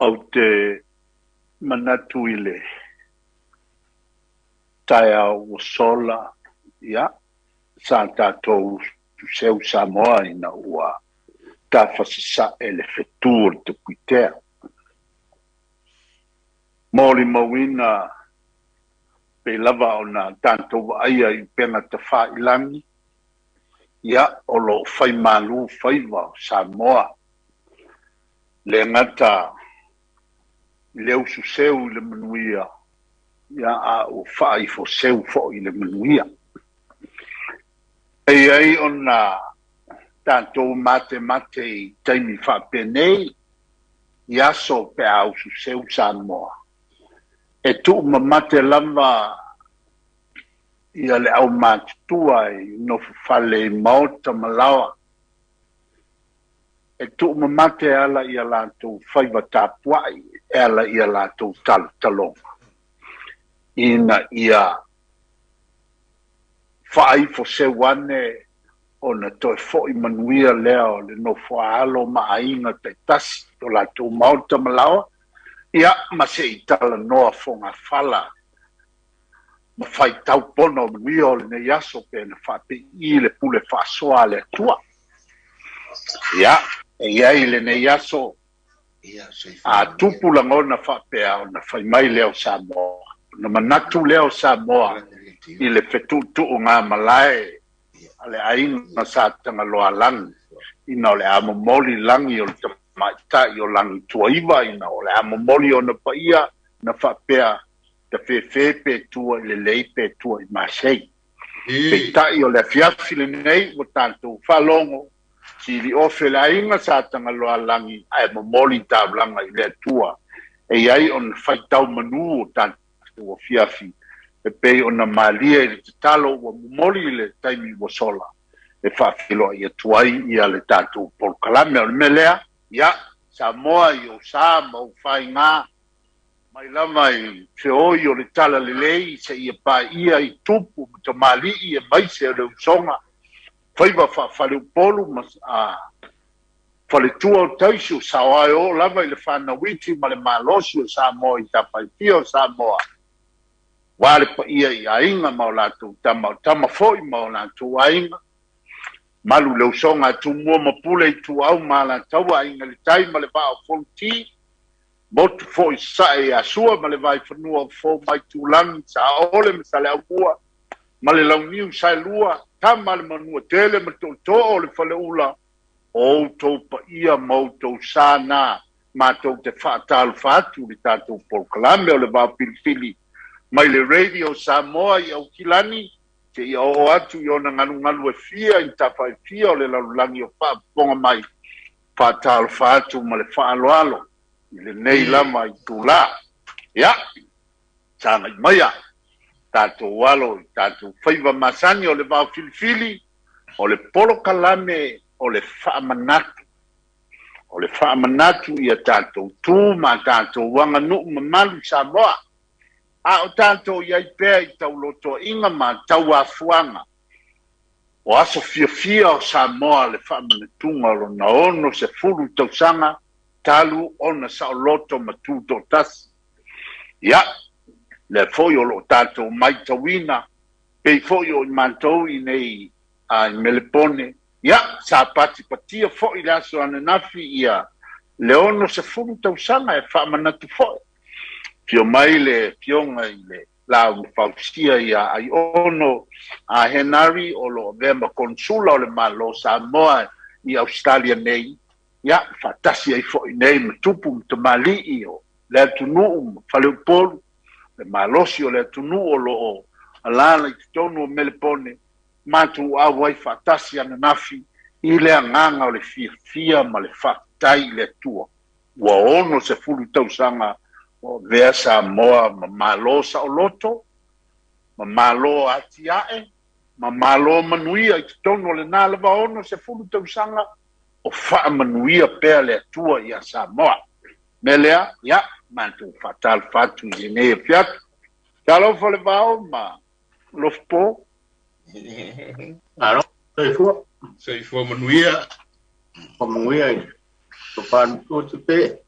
Ou te manatu i le taeao ua sola, ia, sa tatou ususeu Samoa ina ua tafasasa'e le fetu o le Tapuitea. Molimauina pei lava ona tatou vaaia i upega tafailagi, ia, o lo o fai malu faiva o Samoa, le gata i le ususeu i le manuia, ia, a ua faaifoseu foi i le manuia. E i ai ona tatou matemate i taimi faapenei, i aso pe a ususeu Samoa, e tuumamate lava ia le aumatutua i nofofale i maota ma laoa, e tuumamate e ala i a latou faiva tapuai, e ala i a latou talotaloga, ina ia faaifoseu ane ona toe fo'i manuia lea o le nofoaalo ma aiga taitasi o latou maota ma laoa, ia, ma se i talanoa fogafala ma faitau pono manuia o lenei aso pe na faapei le pule faasoa a le Atua. Ia, e i ai lenei aso a tupu lagona faapea ona fai mai lea o Samoa, ona manatu lea o Samoa i le fetuutuuga malae a le aiga sa Tagaloaalagi, ina o le a momoli lagi o le tamaitai o Lagituaiva, ina o le a momoli ona paia na faapea tafefe pe tua i lelei pe tua i masei. Peitai o le afiafi lenei ua tatou faalogo sili ofe le aiga sa Tagaloaalagi ae momoli taulaga i le Atua. E i ai ona faitau manu o tatou afiafi e pei ona malie i le tatalo ua momoli i le taimi ua sola e faafeiloai atu ai ia le tatou polokalame. O le mea lea, ia, Samoa i ou sa ma ou faiga, mai lava i feoi o le talalelei seia paia i tupu ma tamalii aemaise o le usoga faiva faafaleupolu ma faletua o taisi o saoa e oo lava i le fanauiti ma le malosi o Samoa i tafaifia o Samoa, ua le paia i aiga ma o latou tama o tama foi ma o latou aiga, malu le usoga a Tumua ma Pule i Ituau ma Alataua, Aiga i le Tai ma le Vaa o Fonoti, motu foi sae ia Sua ma le Vaifanua o Fofo ma Aitulagi, Saole ma Saleaaumua ma le Launiu Saelua, tama le Manuatele ma Tootoo o le Faleula, o outou paia ma outou sa na matou te faatalofa atu i le tatou polokalame o le Vaopilipili mai le Radio Samoa i Aukilani seia oo atu i ona galugalu e fia i tafa e fia o le lalolagi o faafofoga mai. Faatalofa atu ma le faaaloalo i lenei lava itula. Ia, sagai maia tatou alo i tatou faiva masani o le vaofilifili, o le polokalame o le faamanatu. O le faamanatu ia tatou tu ma tatou aganuu mamalu Samoa, a o tatou i ai pea i taulotoaiga ma tauafuaga o aso fiafia o Samoa le faamanatuga o lona 60 tausaga talu ona saoloto ma tutoatasi. Ia, lea foi o lo o tatou matauina, pei foi o i matou i nei i Melepone, ia, sa patipatia foi le aso ananafi ia le 60 tausaga e faamanatu foi. Afio mai le afioga i le Laau na fausia ia Aiono a Henari o lo o avea ma Konsula o le Malo o Samoa i Ausetalia nei, ia, faatasi ai foi nei ma tupu ma tamalii o le atunuu ma Faleupolu, le malosi o le atunuu o lo o alaala i totonu o Melepone, matou auai faatasi ananafi i le agaga o le fiafia ma le faafetai i le Atua. Ua 60 tausaga o avea Samoa ma Malo saoloto, ma Malo atiae, ma Malo manuia i totonu o lena lava 60 tausaga o faamanuia pea le Atua ia Samoa. Mea lea, ia, matou faatalofa atu i lenei afiafi. Talofa le vao ma Lofopo. Alo, soifua. Soifua manuia. Manuia i tofanu tu te pe.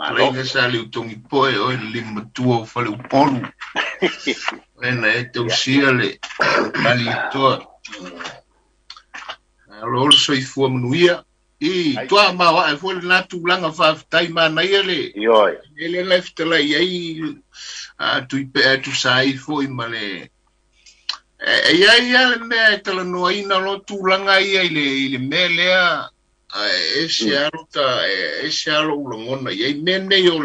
Malo. Laiga sa Liutogi poe oe le lima matua o Faleupolu. Lena e tausia le Malietoa. Malo le soifua manuia. I toa maoae foi lena tulaga faafetai manaia le Ioe. e le na e fetalai ai a Tuipea e tusa ai foi ma le e i ai lava le mea e talanoaina lo tulaga ia i le mea lea e ese alo ta e ese alo lagona i ai mea nei o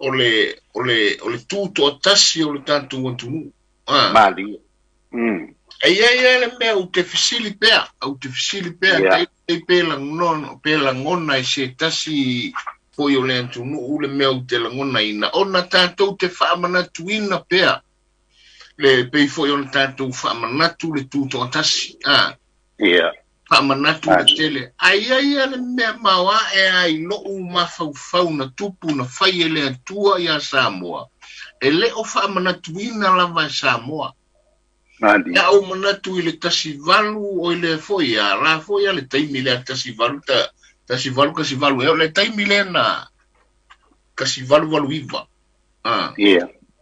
le tutoatasi o le tatou atunuu. Malie. E i ai lava le mea ou te fesili pea, ou te fesili pea tai pe lagona e se tasi foi o le atunuu le mea ou te lagonaina ona tatou te faamanatuina pea le pei foi ona tatou faamanatu le tutoatasi faamanatu le tele ae i ai lava le mea maoae a i lou mafaufau na tupu na fai e le Atua iā Samoa e le o faamanatuina lava e Samoa. Ia ou manatu i le 18 o le foi a la foi a le taimi lea 18 ta 18 18 e o le taimi lea na 1889.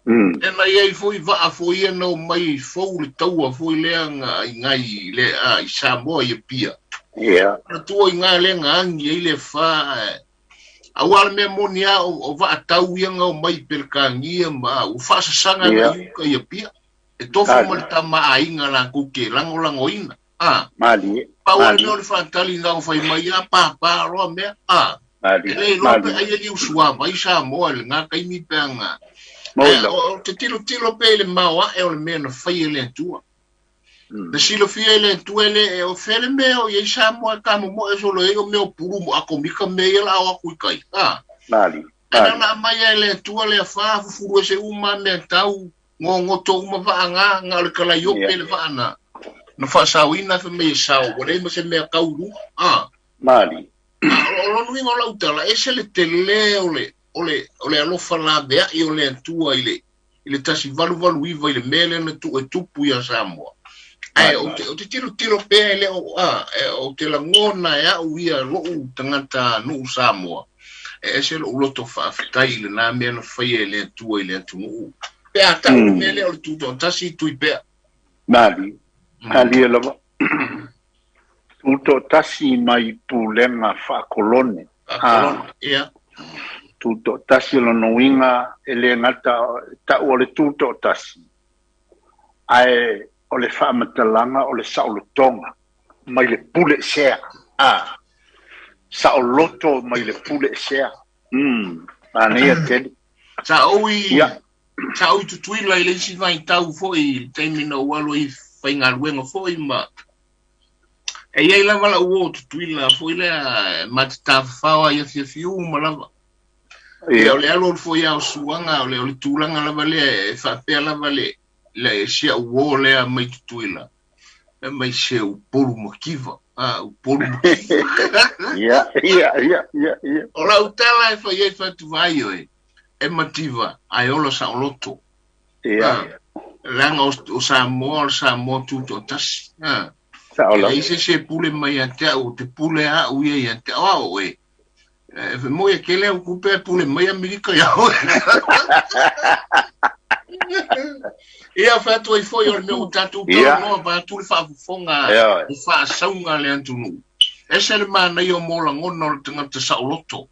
E na iai foi vaa foi ia na o mai fou le taua foi lea nga i ngai le a i Samoa i Apia. Na tua i ngā le nga angi ai le fa aua le mea moni a o vaa tau ia nga o mai Pelekania ma ua faasasaga na iuka i Apia. E tofu ma le tama aiga latou ke lagolagoina. Pau le mea o le faatali na o fai mai a pāpā loa mea. E le iloa pe ai e liusua mai Samoa i lena taimi pe aga. O te tilotilo pe i le maoae o le mea na fai e le Atua. Na silafia e le Atua e le o fea le mea o i ai Samoa e kamomoe solo ai o mea o pulu mo akomika mea ia la o atu i kai. Ae na ona aumai e le Atua le afā fufulu ese uma mea tau gogoto uma vaaga na o le kalaiope le vaa na na faasaoina fai mai e sao ua leai ma se mea tau i luga. O lona uiga o lau tala ese le telē o le alofa laveai o le Atua i le 1889 i le mea lea na tuu e tupu iā Samoa. Ae ou te tilotilo pea e le o ou te lagona e au ia lou tagata nuu Samoa. E ese lou loto faafetai i lena mea na faia e le Atua i le atunuu. Pe a tau le mea lea o le tutoatasi Tuipea. Malie. Malie lava. Tutoatasi mai pulega faakolone. Faakolone. Ia. Tutoatasi lona uiga e le gata tau o le tutoatasi. Ae o le faamatalaga o le saolotoga mai le pule sea. Saoloto mai le pule sea. Manaia tele. Sa ou i sa ou i Tutuila i le isi vaitau foi i le taimi na ou alu ai faigaluega foi ma e iai lava lau uo o Tutuila foi lea ma te tafafao ai afiafi uma lava. Ia o le alu foi a o suaga o le tulaga lava lea e faapea lava le si au uo lea mai Tutuila. E mai se Upolu mativa. Upolu mativa. Ia, ia, ia, ia, ia. O lau tala e fai ai fatu vai oe. E mativa ae ola saoloto. Leaga o Samoa o le Samoa tutoatasi. Saola. E leai se isi e pule mai ia te au, te pule au ia ia te au au oe. E mo ia kele au kupe e pule mai Amerika ia oe. Ia whatu ai foi o le mea o tatou talanoa va atu le faafofoga o faasauga le atunuu. Ese le manaia o mo lagona o le tagata saoloto.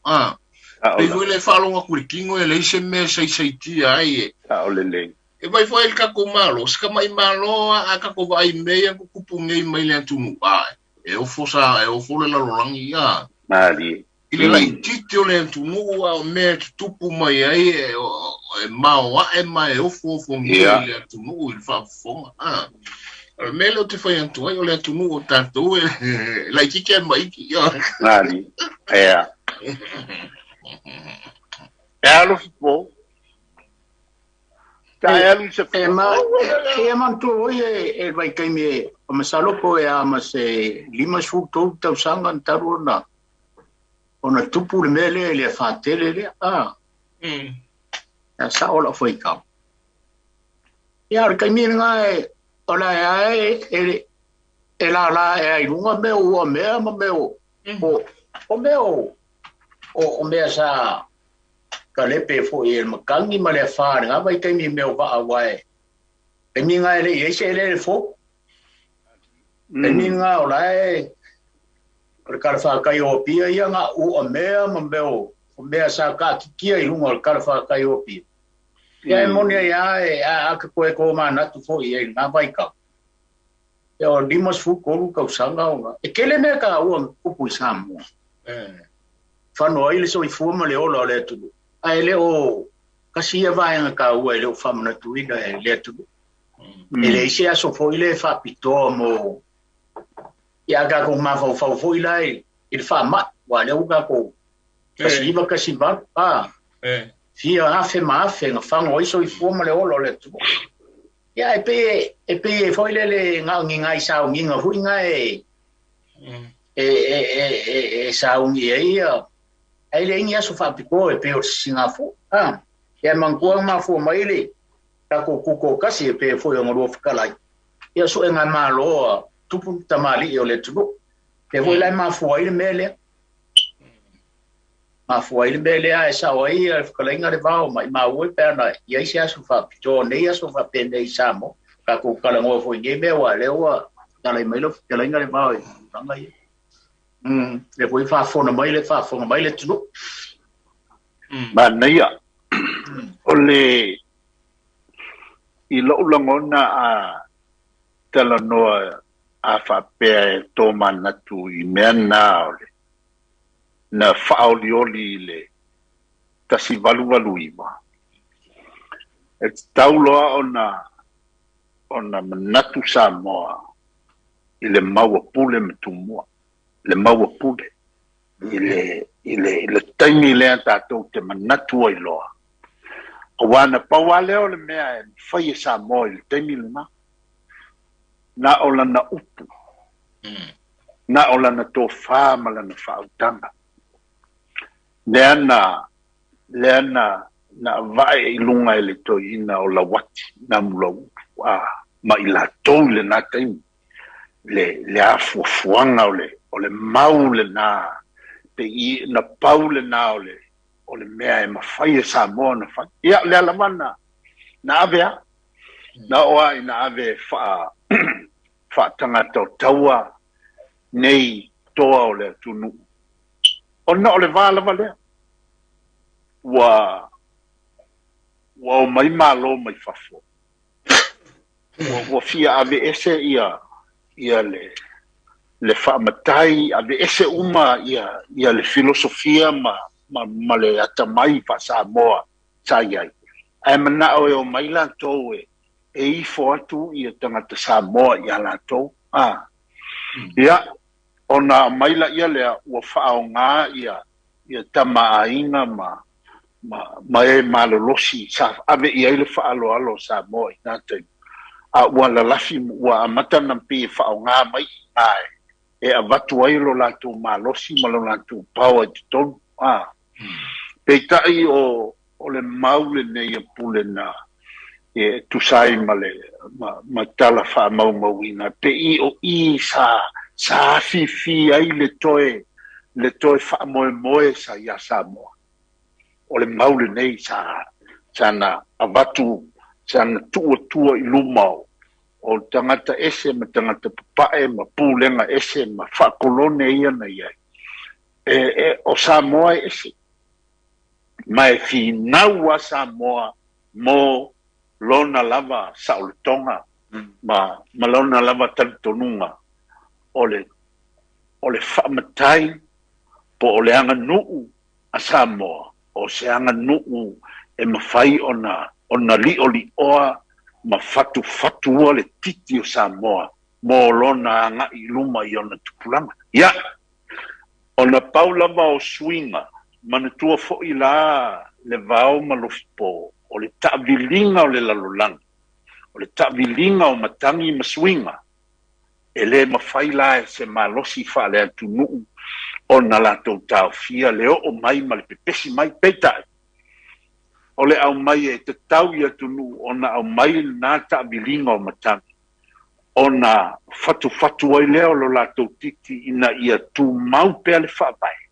Pei foi le faalogo atu i le tino e leai se mea e saisaitia ai e. Saolelei. E vai foi le tatou Malo, se tama'i Malo a tatou vaai i mea ia na tutupu nei mai le atunuu. E ofo sa e ofo le lalolagi. Malie. I le laitiiti o le atunuu a o mea e tutupu mai ai e maoae ma e ofoofo i le atunuu i le faafofoga. O le mea lea ou te fai atu ai o le atunuu o tatou e laitiiti ae maiti. Malie. Ia. E alo po. Ta e alu se E ma e mantu oi e vai kaimi e o masalo po e a ma se 53 tausaga na talu ona tupu le mea lea i le fatele lea. A sa o la foi kau. Ia o le kaimi nga e o la e e e la la e ai lunga mea ua mea ma mea o o mea o o mea sa kalepe foʻi e le matagi ma le afā i lena vaitaimi i mea o vaa uae taimi lena e leʻi ai se eleele fou taimi lena o lae o le talafatai o Apia ia na u'a mea ma mea o mea sa taʻatitia i luga o le talafatai o Apia. Ia e moni ai lava e a ke koe tomanatu foʻi ai i lena vaitau. Ia o 53 tausaga ona e tele mea taua na tutupu i Samoa. Fano ai le soifua ma le ola o le atunuu. Ae le o tasi ia vaega taua e le o faamanatuina e le atunuu. E leai se aso foʻi lea e faapitoa mo ia a tatou mafaufau foʻi la i le faamaʻi ua lea ua tatou 1918 a fia afe ma afe na fago ai soifua ma le ola o le atunuu. Ia e pei e pei e foʻi lele na o ni nai sauniga foʻi na e e sauni ai ia ae leai ni aso faapitoa e pei o le sisigafua. A ia e manatua mafua mai le tatou tutoatasi e pei foʻi ona lua fetalai ia suega malo a tupu tamalii o le atunuu. Lea foi la e mafua ai le mea lea. Mafua ai le mea lea e sao ai le fetalaiga le vao maimau ai pe ana i ai se aso faapitoa nei aso faapenei i Samoa. Tatou talanoa foi i nei mea aua lea ua talai mai lau fetalaiga le vao i tulaga ia. Lea foi faafofoga mai le faafofoga mai le atunuu. Manaia. O le i loʻu lagona a talanoa a faapea e tomanatu i mea na o le na faaolioli i le 1889 e tatau loa ona manatu Samoa i le maua pule ma Tumua, le maua pule i le taimi lea tatou te manatu ai loa. Aua na pau lava lea o le mea e mafai e Samoa i le taimi lena. Na o lana upu, na o lana tofā ma lana faautaga. Lea na na vae i luga e le toeaina o Lauati, na Mulaupu, a ma i latou i lena taimi. Le afuafuaga o le mau lena, pe i na pau lena o le mea e mafai e Samoa na fai. Ia, lea lava na ave a. Na oa ina ave faatagata o taua nei toa o le atunuu. Ona o le vā lava lea. Ua o mai malo mai fafo. Ua fia ave ese ia le faamatai, ave ese uma ia le filosofia ma le atamai faa-Samoa sa i ai. Ae manao e o mai latou e ifo atu ia tagata Samoa ia latou. Ia, ona mai la ia lea ua faaoga ia tamaaiga ma e malolosi sa ave i ai le faaaloalo o Samoa i nā taimi. A ua lalafi ua amata na pei e faaoga mai i e avatu ai lo latou malosi ma lo latou paoa i totonu. Peitai o le mau lenei a pule na e tusa ai ma le ma tala faamaumauina pe i o i sa afifi ai le toe faamoemoe sa ia Samoa. O le mau lenei sa na avatu, sa na tuuatua i luma o tagata ese ma tagata papae ma pulega ese ma faakolone ia na i ai. O Samoa e ese. Ma e finau a Samoa mo lona lava saolotoga ma lona lava talitonuga o le faamatai po o le aganuu a Samoa, o se aganuu e mafai ona liolioa ma fatufatua le titi o Samoa mo lona agai i luma i ona tupulaga. Ia, ona pau lava o suiga, manatua foʻi la le vao ma lofipo, o le taaviliga o le lalolagi, o le taaviliga o matagi ma suiga, e lē mafai la e se malosi faaleatunuu ona latou taofia le oo mai ma le pepesi mai. Peitai, o le aumai e tatau i atunuu ona aumai lena taaviliga o matagi, ona fatufatu ai lea o lo latou titi ina ia tumau pea le faavae.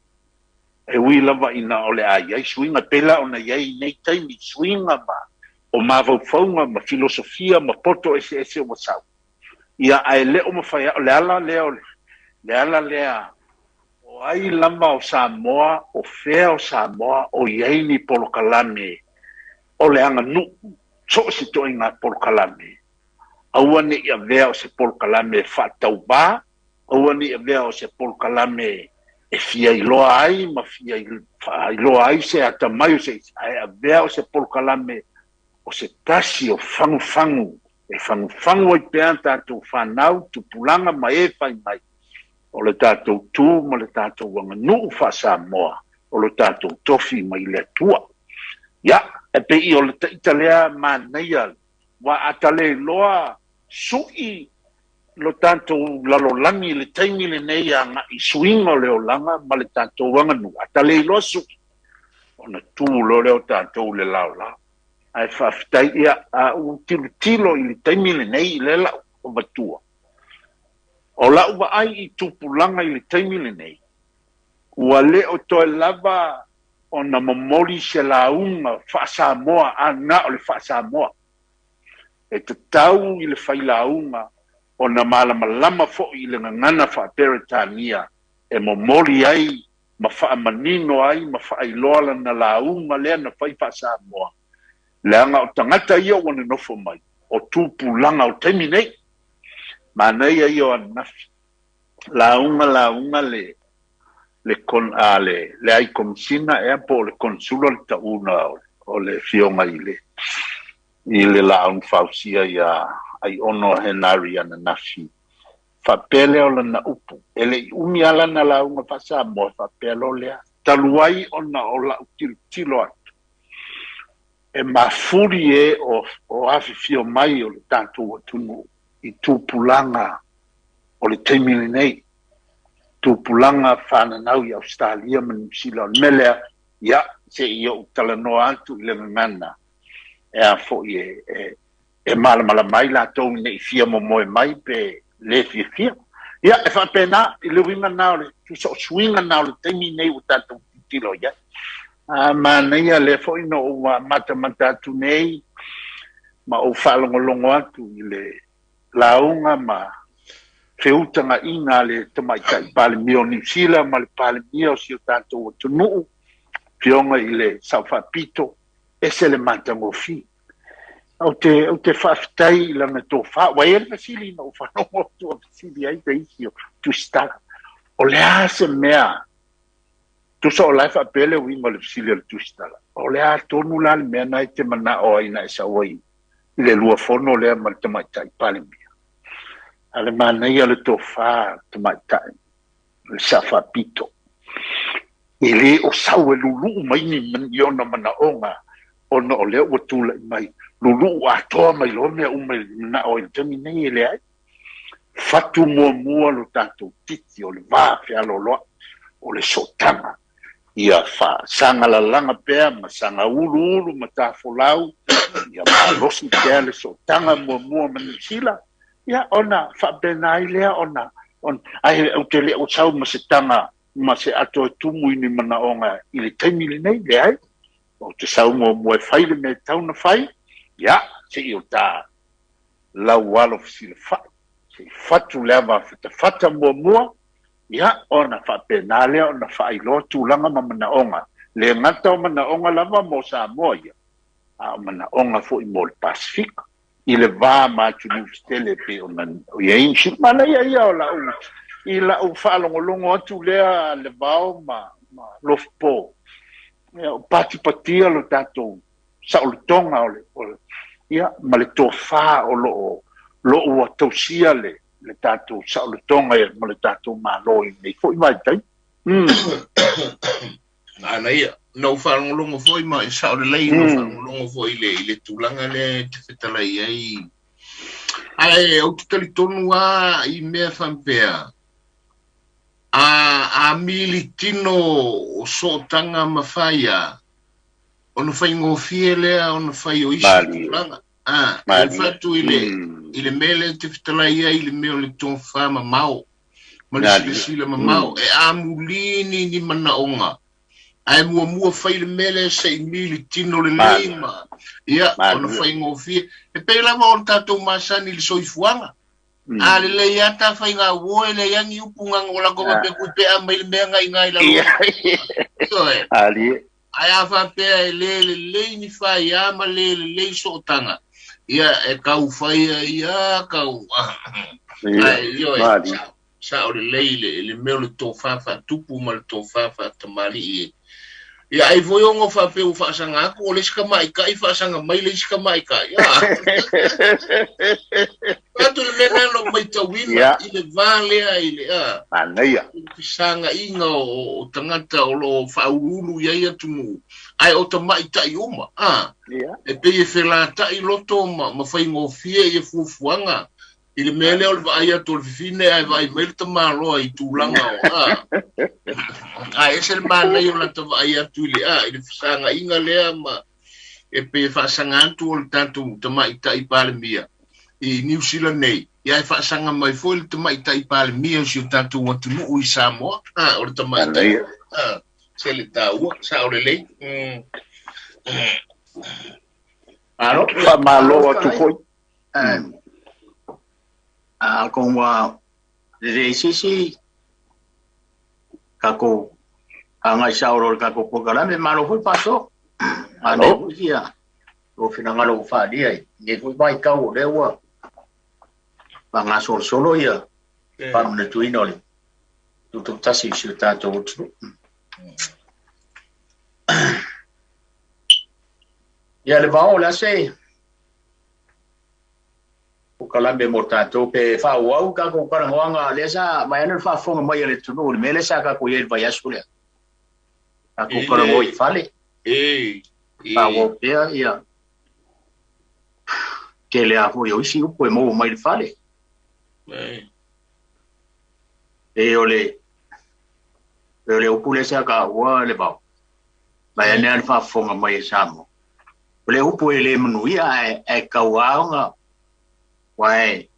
E ui lava ina o le a iai suiga pela ona iai nei taimi suiga ma o mafaufauga ma filosofia ma poto eseese ua sau. Ia ae le o mafai o le ala lea o le ala lea o ai lava o Samoa, o fea o Samoa, o iai ni polokalame o le aganuu, so o se toaiga polokalame. Aua ne i avea o se polokalame e faatauvā, aua ne i avea o se polokalame e fia iloa ai ma fia faailoa ai se atamai o se isi, ae avea o se polokalame o se tasi o fagufagu, e fagufagu ai pea tatou fanau, tupulaga ma e fai mai, o le tatou tu ma le tatou aganuu faa-Samoa, o le tatou tofi mai le Atua. Ia, e pei o le taita lea manaia, ua a tale iloa sui lo tatou lalolagi le taimi lenei agai suiga o le olaga ma le tatou aganuu. A tale iloa sui, ona tu loa lea o tatou le laolao. Ae faafetai ia, a ou tilotilo i le taimi lenei i le lau avatua. O lau vaai i tupulaga i le taimi lenei, ua le o toe lava ona momoli se lauga faa-Samoa, a na o le faa-Samoa. E tatau i le failauga ona malamalama foi i le gagana faa-Peretania e momoli ai ma faamanino ai ma faailoa lana lauga lea na fai faa-Samoa. Leaga o tagata ia ua nonofo mai, o tupulaga o taimi nei. Manaia ia o ananafi. Lauga le le ai komisina ea po o le konsula le tauna o le fioga i le laau fausia ia ai ono Henari ananafi. Faapea lea o lana upu. E le i umi ala na lauga faa-Samoa faapea lo lea. Talu ai ona o lau tilotilo atu. E mafuli e o afifio mai o le tatou atunuu i tupulaga o le taimi lenei. Tupulaga fananau i Australia ma Niu Sila. O le mea lea, ia, se i ou talanoa atu i le gagana e a foi e malamalama ai latou nei fia momoe mai pe le fiafia. Ia, e faapena i le uiga na o le tusa o suiga na o le taimi nei ua tatou tilotilo i ai. Manaia lea foi na ou matamata atu nei ma ou faalogologo atu i le lauga ma feutagaina a le tamaitai Palemia o Niu Sila ma le Palemia o si o tatou atunuu, fioga i le Sao Faapito, ese le matagofie. Ou te faafetai i lana tofā. Ua i ai le fesili na ou faalogo atu a fesili ai te isi o Tusitala. O le a se mea, tusa o lae faapea le uiga o le fesili o le Tusitala. O le a tonu la le mea na e te manao ai na e sau ai i le lua fono lea ma le tamaitai Palemia. A le manaia le tofā tamaitai, le Sao Faapito. E le o sau e luluu mai ni ona manaoga ona o lea ua tulai mai. Luluu atoa mai loa mea uma i le manao i le taimi nei e leai. Fatu muamua lo tatou titi o le va fealoloa o le sootaga. Ia faasagalalaga pea ma sagauluulu ma tafolau, ia malosi pea le sootaga muamua ma Niu Sila. Ia ona faapena ai lea ona ai ou te le o sau ma se taga ma se ato e tumu i ni manaoga i le taimi lenei, leai. O te sau muamua e fai le mea e tau na fai, ia, se i o ta lau alo fesilafai, se i fatu le ava fatafata muamua, ia, ona faapena lea ona faailoa tulaga ma manaoga. Le gata o manaoga lava mo Samoa ia, a o manaoga foi mo le Pasifika. I le va ma atunuu tetele pei ona i ai Niu Sila. Manaia ia o lau i lau faalogologo atu lea le vao ma Lofopo. Ia, o patipatia lo tatou saolotoga o le ia, ma le tofā o loo ua tausia le tatou saolotoga ma le tatou Malo i lenei foi vaitaimi. Manaia, na ou faalogologo foi ma e sao lelei na ou faalogologo foi i le tulaga lea e te fetalai ai. Ae ou te talitonu lava i mea faapea, a militino o sootaga ma faia, ona faigofie lea ona fai o isi tulaga. E fatu i le mea lea te fetalai ai i le mea o le tofā mamao ma le silasila mamao. E amulini ni manaoga. Ae muamua fai le mea lea se'i mili tino lelei ma ia ona faigofie. E pei lava o le tatou masani i le soifuaga. A lelei lava ta faiga uo e leai lava ni upu gaga o latou faapea tuipea mai le mea na i ina i lalo. Ioe. Ae a faapea e le lelei ni faiā ma le lelei sootaga, ia e tau fai ai lava tau. Ae ioe, sao lelei le mea o le tofa faatupu ma le tofa faatamalii. Ia ai foi ona faapea ua faasaga atu o le isi tamaitai faasaga mai le isi tamaitai. Atu le mea lena na ou matauina i le va lea i le manaia fesagaiga o tagata o lo o faauluulu i ai atunuu, ae o tamaitai uma. E pei e felatai loto ma faigofie ia fuafuaga i le mea lea o le vaai atu o le fifine ae vaai mai le tamaloa i tulaga o a ese le manaia o lata vaai atu i le i le fesagaiga lea ma e pei e faasaga atu o le tatou tamaitai Palemia i Niu Sila nei, ia e faasaga mai foi le tamaitai Palemia o si o tatou atunuu i Samoa, o le tamaitai se le taua sao lelei. Malo faamalo atu foi. A ko ua lelei sisi tatou agai sao loa i le tatou polokalame, malo foi le faasoa. Manaia foi sia lou finagalo ua faaalia i lenei foi vaitau o lea ua faagasolosolo ia faamanatuina o le tutoatasi i si o tatou atunuu. Ia le vao o le a se polokalame mo tatou pe faaauau tatou talanoaga lea sa vaeane le faafofoga mai a le atunuu i le mea lea sa tatou i ai i le vaiaso lea. Tatou talanoa i fale. Faaauau pea ia tele lava foi o isi upu e maua mai le fale. E o le o le upu lea sa taua le vao. Vaeane le faafofoga mai e Samoa. O le upu e le manuia ae tau lava ona aua e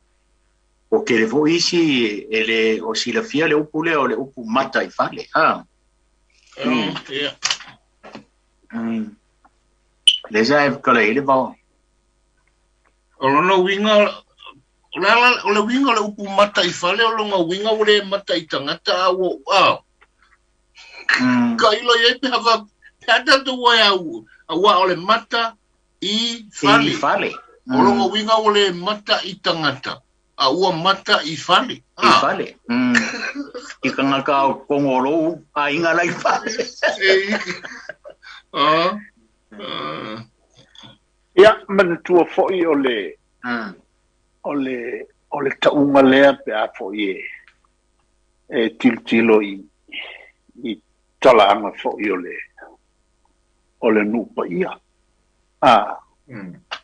ua tele foi isi e le o silafia le upu lea o le upu mata i fale. Lea sa e kala i le vao. O lona uiga o le uiga o le upu mata i fale o lona uiga ua le mata i tagata a ua ka ilo i ai pe hava pe a tatou ai au aua o le mata i fale. I fale. O lona uiga ua le mata i tagata a ua mata i fale. I fale. I tagata o Kongolou aiga la i fale. Ia manatua foi o le o le tauga lea pe a foi e tilotilo i talaaga foi o le nuu paia.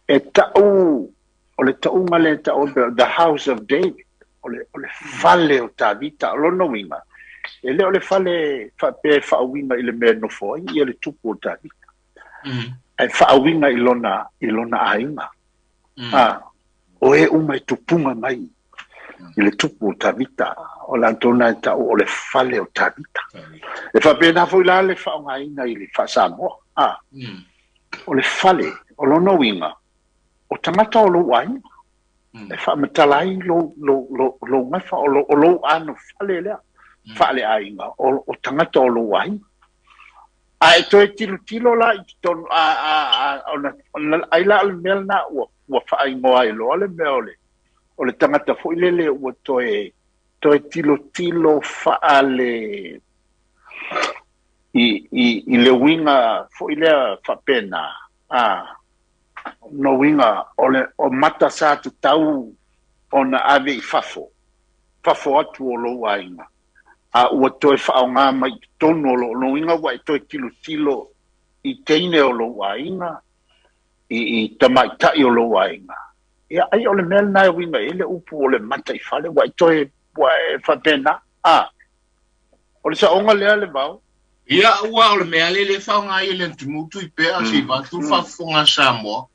E tau o le tauga lea e tau the house of David, o le fale o Tavita. O lona uiga e le o le fale faapea e faauiga i le mea e nofo ai ia le tupu o Tavita. Ae faauiga i lona aiga. O e uma e tupuga mai i le tupu o Tavita, o latou na e tau o le fale o Tavita. E faapena foi la le faaaogaina i le faa-Samoa. O le fale, o lona uiga, o tagata o lou aiga. E faamatala ai lou gafa, o lou ano fale lea, faaleaiga, o tagata o lou aiga. A e toe tilotilo la i totonu, ai la o le mea lena ua faaingoa ai loa le mea o le tagata foi lele ua toe tilotilo faale i le uiga foi lea faapena. No uiga o mata sa tatau ona ave i fafo atu o lou aiga. A ua toe faaaoga mai i totonu o lou uiga ua e toe tilotilo i teine o lou aiga, i tamaitai o lou aiga. Ia ai o le mea lena e uiga i le upu o le mata i fale, ua e toe ua e faapena. O le saoga lea le vao. Ia ua o le mea lele faaaoga i le atunuu tuipea se i vaeatu le faafofoga a Samoa.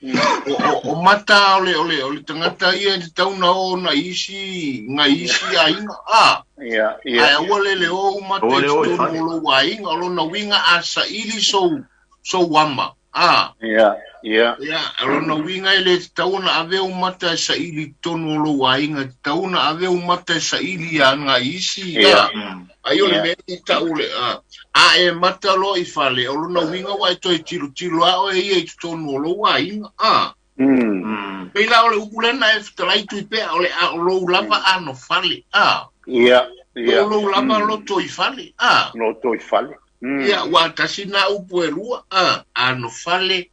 O mata o le tagata ia e tatau na o na isi na isi aiga a. Ia, ia. Ae aua le le o mata i totonu o lou aiga, o lona uiga a saili sou ama. A. Ia, ia. Ia, o lona uiga e le tatau na ave ou mata e saili i totonu o lou aiga, e tatau na ave ou mata e saili ia na isi. Ia. Ai o le mea i tau le a e mata loa i fale, o lona uiga ua e toe tilotilo a oe ia i totonu o lou aiga. A. Pei la o le upu lena e fetalai tui pea, o le a o lou lava ano fale. A. Ia, ia. O lou lava loto i fale. A. Loto i fale. Ia, ua tasi na upu e lua. A. Ano fale,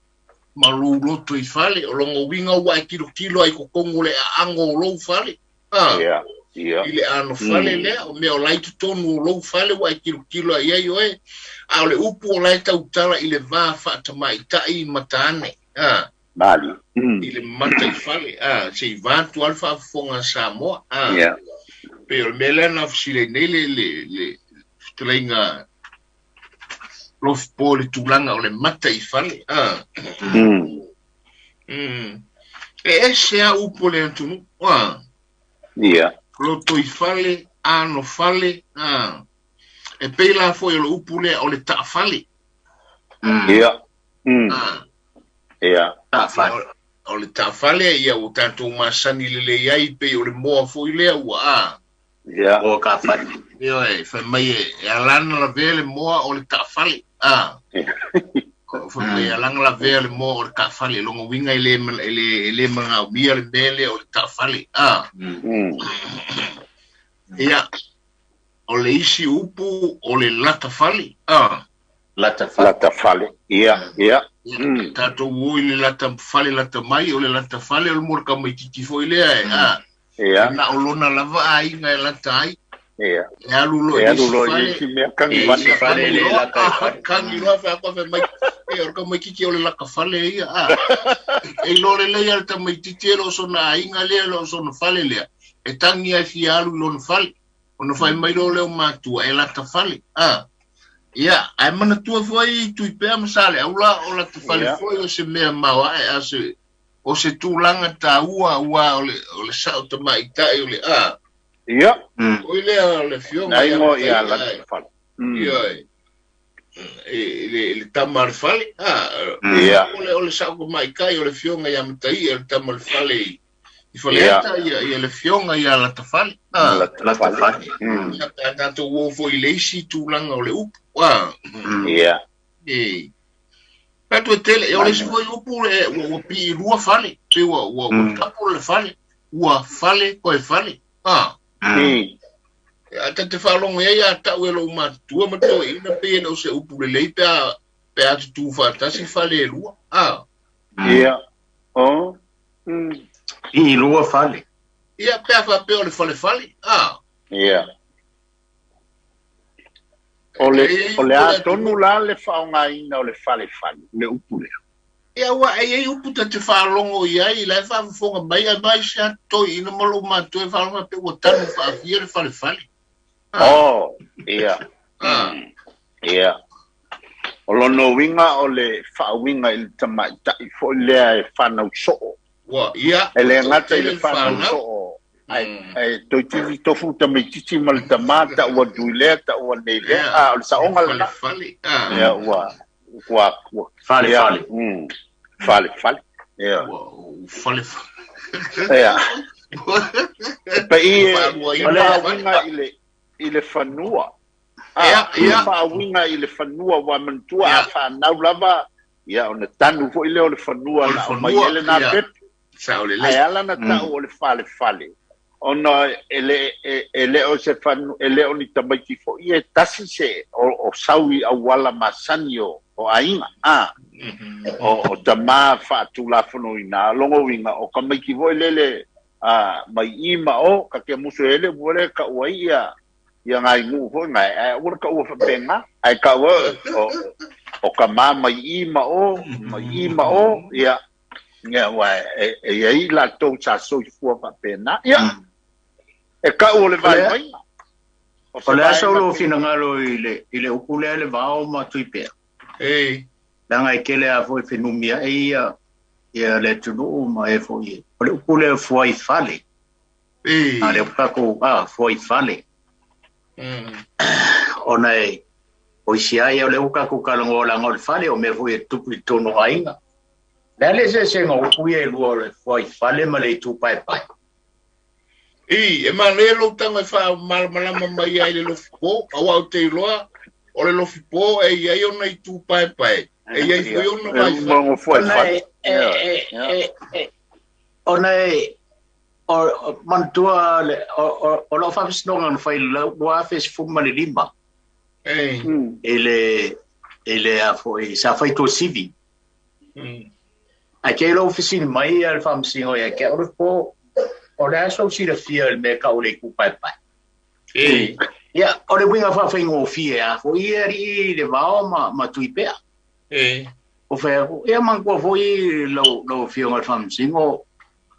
ma lou loto i fale. O lona uiga ua e tilotilo ai totonu o le aago o lou fale. A. Ia. Ia. I le ano fale lea, o mea o lai totonu o lou fale ua e tilotilo ai ai oe. A o le upu o lai tautala i le va faatamaitai mataane. A. Mali. I le mata i fale. A, se i vatu ale faafofoga Samoa. A. Ia. Pe o le mea lea na fesili nei le fetalaiga lofi po le tulaga o le mata i fale. A. E ese a upu o le atunuu. A. Ia. Loto i fale, ano fale, a. E pei la foi o le upu lea o le taafale. Ia. A. Ia. Taafale. O le taafale, ia ua tatou masani lelei ai, pei o le moa foi lea ua a. Ia. O ka fale. Ia, e fai mai e alana lavea le moa o le taafale. A. Fai mai e alana lavea le moa o le taafale. Longa uiga e le magaomia le mea lea o le taafale. A. Ia, o le isi upu o le latafale. A. Latafale. Latafale. Ia, ia. Tatou o i le latafale lata mai, o le latafale o le moa le kamaititi foi lea e. A. Ia. Na o lona lava aiga e lata ai. Ia. E alu loa E i alu isi loa i fale. isi mea kangi E vale. isi Fale le loa, lata i fale. Kangi loa fa kwa fa mai. E o le kamaititi o le lakafale ia. A. E iloa lelei a le tamaititi e lo sona aiga lea, e lo sona fale lea. E tangi ai fia alu i lona fale. Ona fai mai loa leo matua e lata fale. A. Ia, ae manatua foi tui pea ma sa le aula o lata fale Ia. foi o se mea maoae a se o se tulaga taua ua o le sao tamaitai o le a. Ia. O ile o le fioga Na ingo ia ia matai, lata fale. Ia, e le tama le fale. A. Ia. O le sao tamaitai o le fioga ia matai o le tama le fale i faleata ia le fioga ia lata fale. A. Lata fale. Ia, tatou o foi i le isi tulaga o le upu. A. Ia. E. Tatou e tele, e o le isi foi upu, e, ua pii lua fale, pe ua tapu le fale, ua fale koe fale. A. A tate faalogo ai a tau e lou matutua ma toeaina pe e le o se upu lelei pe a tutu faatasi fale e lua. A. Ia. O. I lua fale. Ia, pe a faapea o le falefale. A. Ia. O le a tonu la le faaaogaina o le falefale, le upu lea. Ia, ua e iai upu ta te faalogo i ai, la e faafofoga mai, ai mai se atoeaina ma lou matua e faalogo pe ua tanu faafia le falefale. Oh, ia. A. Ia. O lona uiga o le faauiga i le tamaitai foi lea e fanau soo. Ua, ia. E le gata i le fanau soo. Ai toititi tofu tamaititi ma le tamā taua tui lea, taua nei lea. A, o le saoga lena. Falefale. A. Ia, ua, ua, ua. Fale, fale. Fale, fale. Ia. Ua, fale, fale. Ia. E pei e Faaluaina faauiga i le fanua. Ia, ia. Faauiga i le fanua ua manatua a fanau lava. Ia, ona tanu foi lea o le fanua O le na aumai fanua, ai lena ia. pepe. Sao lelei. Ae ala na tau o le falefale. Ona e le o se fanu, e le o ni tamaiti foi e tasi se o sau i auala masani o aiga. A. O tamā faatulafonoina logo uiga o kamaiti foi lele a mai i ma o ka ke musu ele ua le ka ua ia ia ngai nuu foi ngai ai ua ka ua faapena ai ka ua o ka mā mai i ma o mai i ma o ia ia ua e iai latou sa soifua faapena ia e ka'u o le vaivaiga. O le asa o lou finagalo i le upu lea le vao ma Tuipea. Ei. Leaga e tele a foi fenumia e ia Ia le atunuu ma e foi. O le upu lea fuai fale. A le upu a fuai fale. Ona e o isi ai o le uka ku kalongo la ngol fale o me foi e tupu i tonu aiga. Le ale se se ngo upu ia e lua o le fuai fale ma le itu pae pae. I, e manaia lou tago e faamalamalama mai ai le lofi po, auā ou te iloa o le lofi po e i ai ona itu paepae, e i ai foi ona vaifale. Ona e ona e o manatua le o lau faamasinoga na fai le 2015 i le a foi sa fai Tuasivi. Ae te lou fesili mai a le faamasino ia te au le po o le aso silafia i le mea tau o le itu paepae. Ia, o le uiga faafaigofie a foi e alii le vao ma Tuipea. O fai atu, ia manatua foi lau afioga i le faamasino,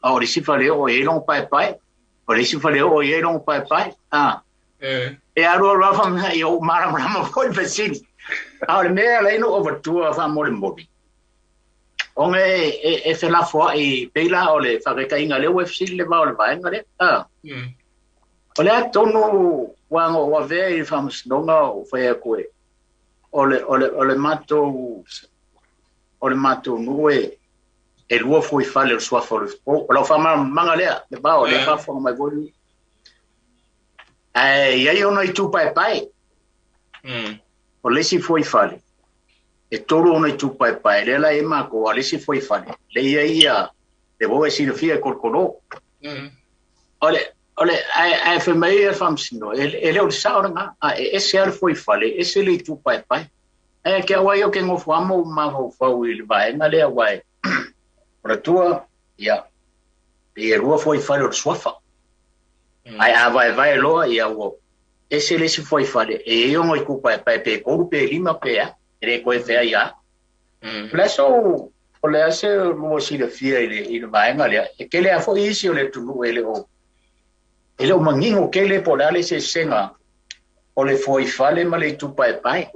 a o le isi fale o i ai lona paepae, o le isi fale o i ai lona paepae. E alu alu lava faamasino, ia ou malamalama foi le fesili. A o le mea e ala ai ona ou avatua faamolemole, ona e felafoai pei la o le faataitaiga lea ua e fesili le vao o le vaega lea. O le a tonu ua na ou avea i le faamasinoga o fai atu e o le matou nuu e lua foi fale o le suafa o le po. O lau faamalamalamaga lea, le vao, le faafofoga mai foi. Ae i ai ona itu paepae. O le isi foi fale, e tolu ona itu paepae, lea la e matou, a le isi foi fale, le ia ia, le ua e silafia e kolokolo. O le ae fai mai le faamasino, e le o le sao lena, a e ese lava le foi fale, ese le itu paepae. Ae ke au ai o ke ngofo amo mafaufau i le vaega lea, uae o le tua, ia, e lua foi fale o le suafa. Ae a vaevae loa, ia ua ese le isi foi fale, e i ona itu paepae pe 3 pe 5 pe a, e le koe fea ia. O le aso, o le ase lua silafia i le vaega lea, e kele a foi isi o le atunuu e le o manino kele po o le a le sesega o le foi fale ma le itu paepae.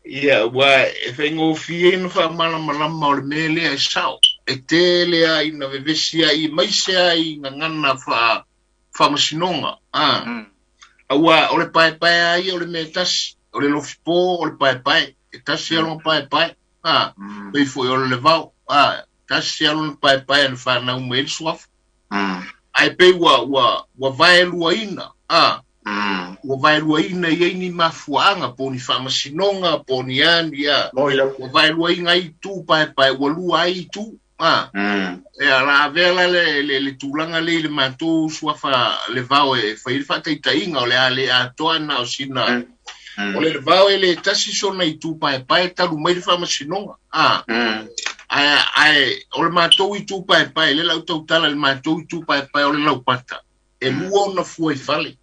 Ia, ua e faigofie ona faamalamalama o le mea lea e sao. E tele ai na vevesi ai maise ai gagana faamasinoga. Auā o le paepae a ia o le mea tasi, o le lofi po o le paepae, e tasi lona paepae. Pei foi o le levao, tasi lona paepae na fanau mai ai le suafa. Ae pei ua vaeluaina, ua vaeluaina i ai ni mafuaaga po o ni faamasinoga po o ni a ni a. Ua vaeluaina ai itu paepae, ua lua ai itu. E ala avea la le tulaga lea i le matou suafa le vao e fai le faataitaiga o le a le atoa na o sina. O le levao e le tasi sona itu paepae talu mai le faamasinoga. Ae o le matou itu paepae, le lau tautala le matou itu paepae o le laupata, e lua ona fua i fale.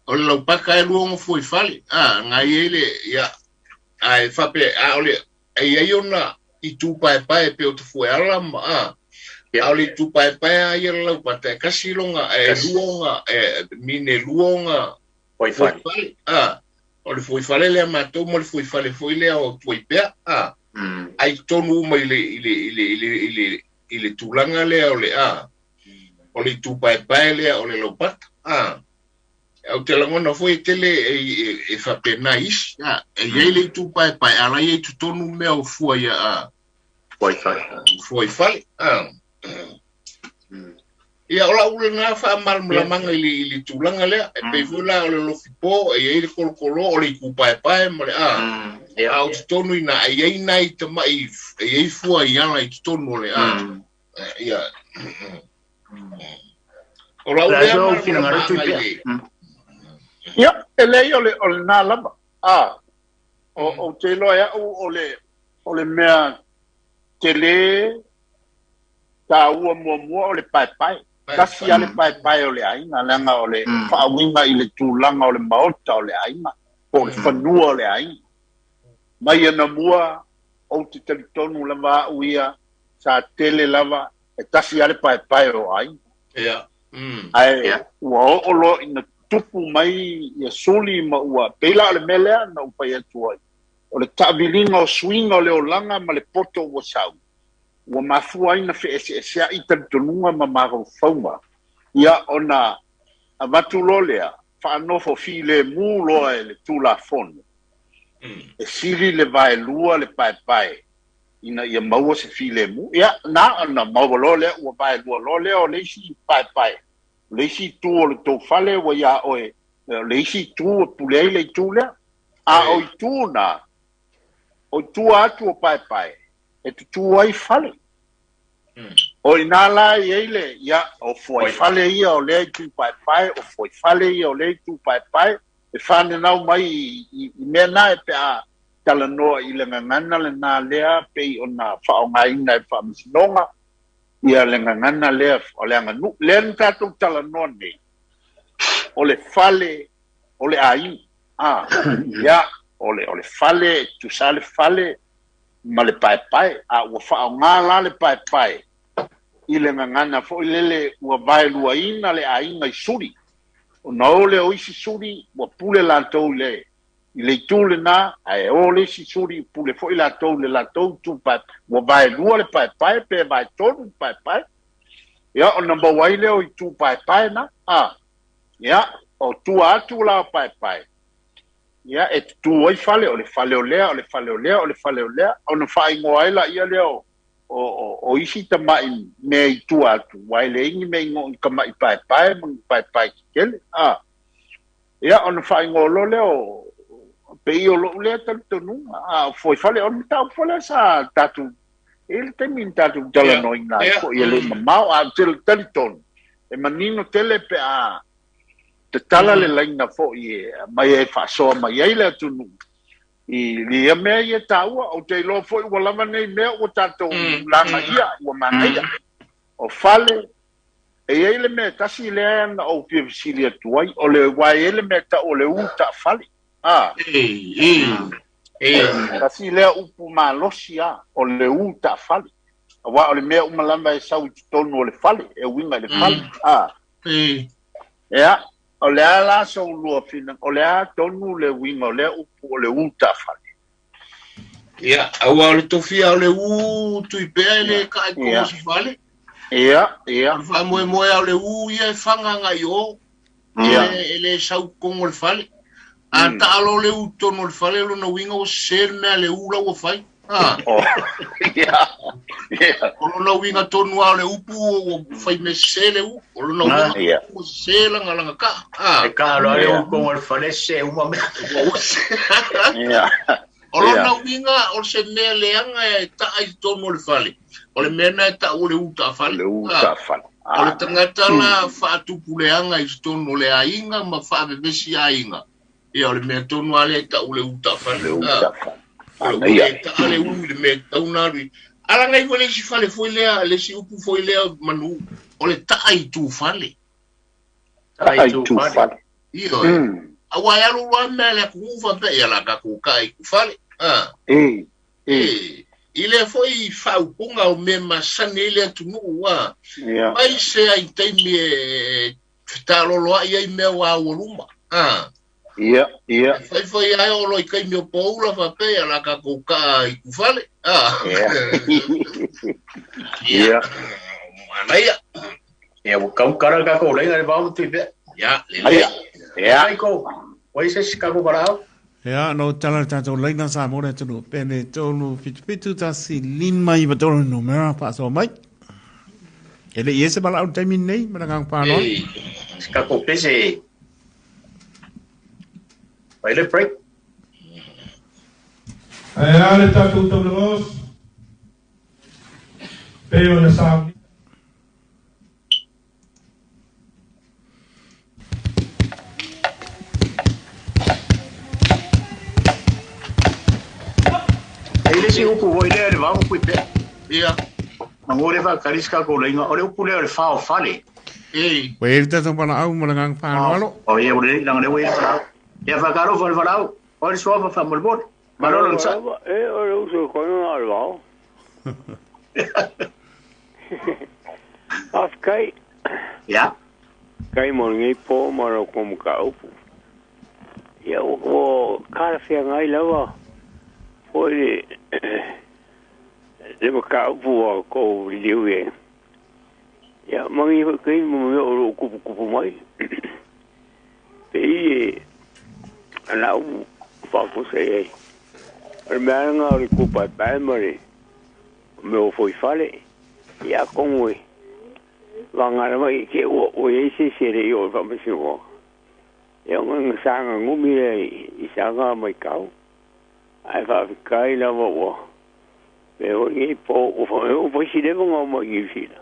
O le laupata e lua ona fua i fale. Ngai ai le, ia, ae fape, a o le, e ai ona itu paepae pe o te fue ala ma, a o le itu paepae a ia le laupata, e kasi longa, e lua ona, e mine lua ona foi fale. O le foi fale lea matou ma le foi fale foi lea o Tuaipea. Ai tonu uma i le tulaga lea o le o le itu paepae lea o le laupata. Au te lagona foi e tele e faapena isi. E i ai le itu paepae, a la i ai totonu mea o fua ia foi fale. Foi fale. Ia, o lau lena faamalamalamaga i le tulaga lea, e pei foi la o le lofi po, e i ai le kolokolo, o le itu paepae ma le a o totonu ina, e i ai nai tamai, e i ai fua i ala i totonu o le ia. O lau lea malamalamaga i le Ia, e leai o le lena lava. O te iloa e au o le mea tele taua muamua o le paepae. Tasi a le paepae o le aiga, leaga o le faauiga i le tulaga o le maota o le aiga, po o le fanua o le aiga. Mai ana mua, ou te talitonu lava au ia, sa tele lava, e tasi a le paepae o aiga. Ae ua oo loa ina tupu mai ia suli ma ua, pei la o le mea lea na ou fai atu ai. O le taaviliga o suiga o le olaga ma le poto ua sau, ua mafua ai na feeseesea'i talitonuga ma mafaufauga. Ia ona avatu loa lea, faanofo filemu loa e le Tulafono, e sili le vaelua le paepae ina ia maua se filemu. Ia, na ona maua loa lea, ua vaelua loa lea o le isi paepae, o le isi itu o le tou fale ua ia oe, o le isi itu e pule ai le itu lea. A o itu na, o tua atu o paepae, e tutū ai fale. O ina la i ai le, ia, o fuaifale ia o lea itu paepae, o fuaifale ia o lea itu paepae, e whanenau mai i mea na e pe a talanoa i le gagana le nā lea pei o na whaongaina e whaamasinoga, ia le gagana lea o le aganu. Lea ni tātou talanoa nei, o le fale, o le aiga. Ah, ia, o le fale, tusa le fale, ma le paepae. A ua whaonga la le paepae, i le gagana foi lele ua vaeluaina le aiga i suli. O na ole o isi suli, ua pule latou i le itu lena, ae o le isi suli, pule foi latou le latou tu paepae. Ua vaelua le paepae, pe vaetolu le paepae. Ia, o na maua ai lea o itu paepae na. Ah, ia, o tua atu la o paepae. Ia, e tutu ai fale, o le fale o lea, o le fale o lea, o le fale o lea. O na whaingoa ai la ia lea o isi tamai mea i tua atu, wa e le ingi mea ingo i kamai paepae, ma paepae kikele. Ah, ia, o na whaingoa lo lea o pe i o lou lea talitonuga. Ah, foi fale, o na tau fale sa tatu, e le taimi ni tatu talanoina ai foi e le mamao, a talitonu. E manino tele pe a te tala le laina foi e mai e whaasoa mai ai le atunu. I lia mea ia tāua, o te iloa foi ua lava nei mea ua tātou langa ia, ua manaia. O fale, e iai le mea tasi lea na o fia fesili atu ai, o le wai e le mea tau o le u ta fale. Ah. Tasi lea upu malosi a, o le u ta fale. Aua o le mea umalama e sau i totonu o le fale, e uiga i le fale. Ah. Ia, o le a la sau lua fina, o le a tonu le uiga o lea upu o le u ta fale. Ia, aua o le tofia o le u tuipea e le ka e komo se fale. Ia, ia. O le faamoemoe o le u ia e whanganga i o. E le sau kongo le fale. A taalo le u tonu le fale, lona uiga o se le mea le u la ua fai. Ah. Ia, ia. O lona uiga tonu a o le upu o fai me se le u. O lona uiga o se langa langa ka. Ah. E ka alo le u kongo le fale se uma mea. Ia. O lona uiga o se mea leanga e taa i tonu o le fale. O le mea na e tau o le u ta fale. Le u ta fale. O le tangata la whaatupuleanga i tonu o le aiga ma whaavevesi aiga. Ia o le mea tonu a le tau le u ta fale. Le u ta fale. O le ta le u le mea tau na lui. Ala ngai foi le isi fale foi lea, le isi upu foi lea manu. O le taa i tu fale. Taa i tu fale. Ioe. Aua e alu loa mea le atunuu faapea, ia la tatou taa i tu fale. Ah. I lea foi faaupuga o mea masani ai le atunuu a. Mai se ai taimi e fetaloloai ai mea ua aualuma. Ah. Ia, ia. Fai fai ai o loi kaimi o paula faapea, ia la tatou taa i tu fale. Ah. Ia. Manaia. Ia, ua kau kara tatou laina le vao tui pea. Ia, lelei. Ia. Ai ko, oi se si kako parao. Ia, no tala le tātou laina sa mōre atunu. Pene tolu fitu fitu tasi lima iwa tolu numera whaasoa mai. E le i ese mala au taimi nei, mana ngang whānoa. Si kako pese. Vai le break. Ae a le tātou taulagos. Pe o na sa. E le si upu voi lea le vao pui pea. Ia. Mangore fa kariska ko leinga o le upu lea o le whao fale. Ua e le tātou pala au mana ngang whānoa. O ia o le langa le ua whao. Ia whakaro whale whalau. O le sua wha molbol. Malolo nsa. E o le uso kono na le vao. Afkai. Ia. Kai mo ngai po mara ko muka upu. Ia o kara whia ngai lawa. foi le mataupu ua kou liliu i ai. Ia magi foi kaimi ma mea o loo kupukupu mai. Pei e ana upu faafuasai ai. O le mea lena o le kupaepae ma le mea o foifale. Ia atonu e vaga lava i te ua ua i ai se isi e le i oo i le faamasinoga. Ia ona na saga gumi lea i saga maitau. Ae faafetai lava ua mea foi nei po ua ua fai si leva ona omai i Niu Sila.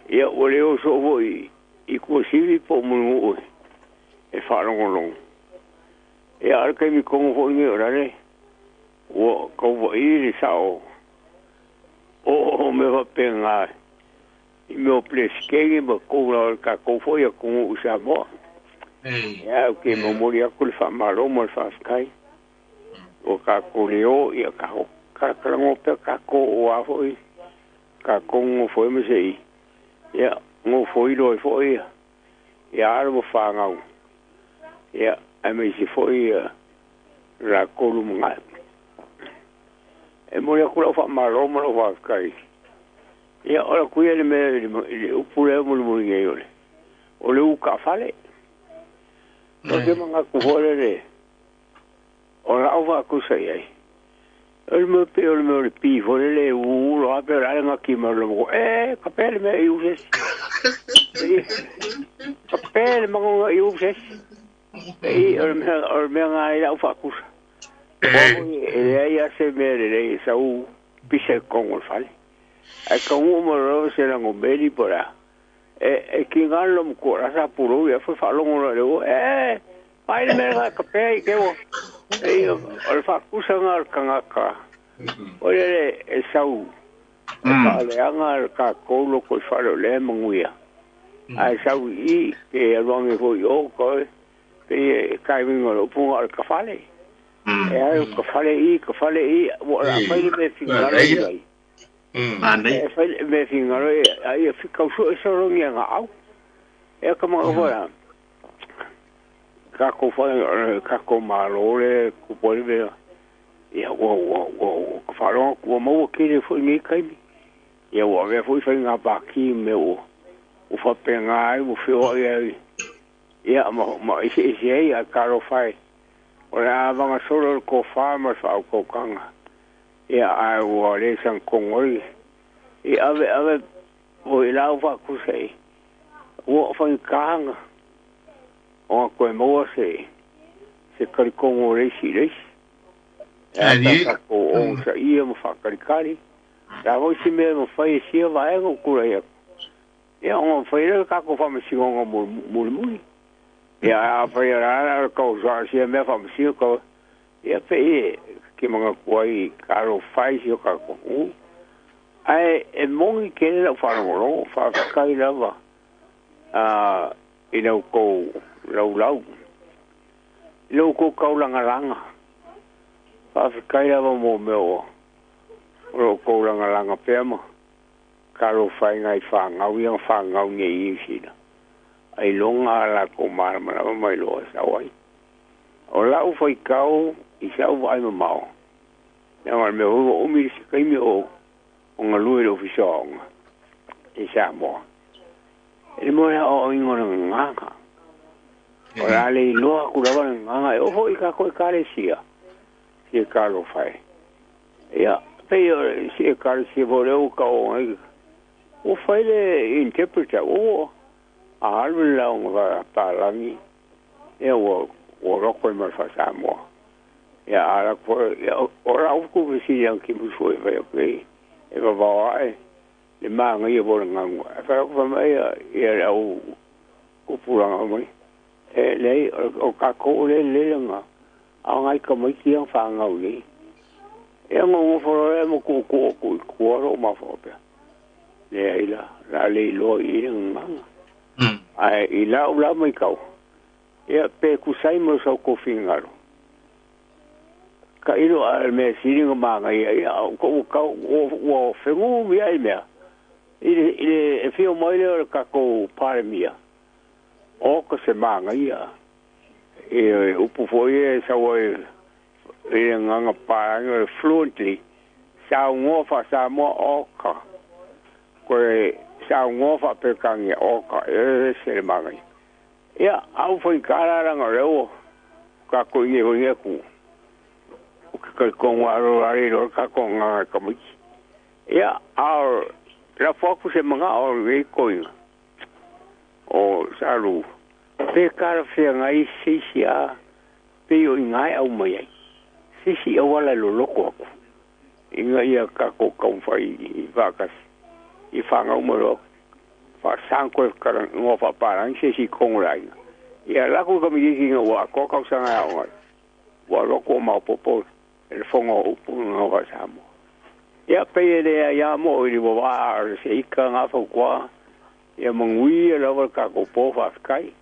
Ia ua le o soo foi i Tuasivi po o Mulinuu e faalogologo. Ia a o le taimi tonu foi lenei o lale ua tauva'i le sa'o o mea faapena i mea o Peresetene ma tou la o le tatou foi atunuu i Samoa. Ia ou te momoli atu le faamalo ma le faafetai ua tatou le o ia tatou talatalanoa pea tatou aua foi tatou nonofo ai ma se i ia nofoilo ai foi ia alo ma fanau ia aemaise foi latou lumanai. E momoli atu lau faamalo ma lau faafetai. Ia o le atu ia i le mea i le upu lea e mulimuli nei o le o le u taafale. Ou te manatu foi lele o lau faatusa i ai. O le mea pei o le mea o le pi foi lele e ū loa pei o le a le gati mai o le loma e ka pea le mea i u se isi. Ka pea le magoga i u se isi. Pei o le mea lena i lau faatusa. Aua foi e leai lava se mea lelei e sau pisa i totonu o le fale. Ae taunuu mai loa se lagomeli po o le a, e tiga le lomatua o la sa pulou ia foi faalogo loa i le ua, e vaai le mea lena e kapea i te ua. Pei o le faatusa lena o le tagata foi lele e sau e faaleaga le tatou lotoifale o lea e manuia, ae sau i i pe alu ane foi i o toe, pei e taimiga o le upu na o le tafale. E alu tafale i, tafale i, ua o le a fai le mea e finagalo i ai. E fai le mea e finagalo i ai, a ia tau sue sologi e gaau. Ea ka manawa foi a tatou foi tatou Malo lea e tupu ai le mea, ia ua ua ua ua faalogo atu ua maua tele foi nei taimi. Ia ua avea foi faiga pati ma mea ua ua faapena ai ua feoai ai ia ma ma eseese ai ae talofa e o le a vagasolo le tofa ma le faautautaga. Ia ae ua le sagatonu ai i ave ave foi la ua faatusa i ua faigata ona toe maua se se talitonu o le isi i le isi. E a pe a tatou onosaia ma faatalitali, o le a foi se mea e mafai e sia vaega ua tulai atu, ia ona mafai lea o le tatou faamasinoga mulimuli. Ia ae afai o le a le tau sia mea faamasino tau, ia pei e te manatu ai talofa e i si o tatou atunuu. Ae e moni tele lau faalogologo, faafetai lava i la outou laulau, i lo outou taulagalaga. Faafetai lava mo mea o lo outou lagalaga pea ma talofa ai nai fanau ia na fanau nei i Niu Sila, ailoga a latou malamalama ma iloa e sau ai. O lau faitau i sau vaai mamao, leaga o le mea foi ua umi le isi taimi o galue i le Ofisa o Aoga i Samoa, e le mea o le aoaoina o le gagana. O le a le iloa atu lava le gagana, e oo foi i tatou Ekalesia, se talofa e. Ia, pei o si Ekalesia foi lea ua tau ai, ua fai le interpreter, ua alu le lauga palagi, ia ua loto ai ma le faa-Samoa. Ia a alu atu foi, ia o lau tuufesili atu ki musu e fai atu nei, e vavao ae le manaia foi o le galu. Ae fai atu fai mai ia le au tupulaga mai, e leai o tatou o lea e lelei lana, a o nai tamaiti ia na fanau nei. Ia ona ou nofo loa lea ma tuutuu atu i tua lou mafaufau pea, leai la, o le a le iloa i i le gagana. Ae i lau la matau, ia pe tusa ai ma sau tou finagalo, tailo a o le mea sili ona manaia, ia ua tau ua fegumi ai mea i le i le afio mai lea o le tatou Palemia, oka se manaia. E upu foi ia e sau ai I le agaga palagi o le fluently saugoa faa-Samoa oka koe saugoa faaperekania oka e ese le magaia. Ia au faigā la laga o lea ua tatou igei foi nei atunuu o ke talitonu alo ale loa le tatou agaga e tamaiti. Ia a o lafo atu se manao o lenei toeaina o Salu pe talafeagai se isi a pei o iga e aumai ai se isi auala e loloto atu ina ia tatou taumafai i faatasi i fanau ma loa faasaga toe talanoa faapalagi se isi i totonu o le aiga. Ia lako i tamaitiiti ina ua atoa tausaga e aoga ai ua alu atu ua maopoopo le fono o upu na faa-Samoa. Ia pei e leai lava mo i le vavaa o le seika na fautuaga ia manuia lava le tatou po faafetai.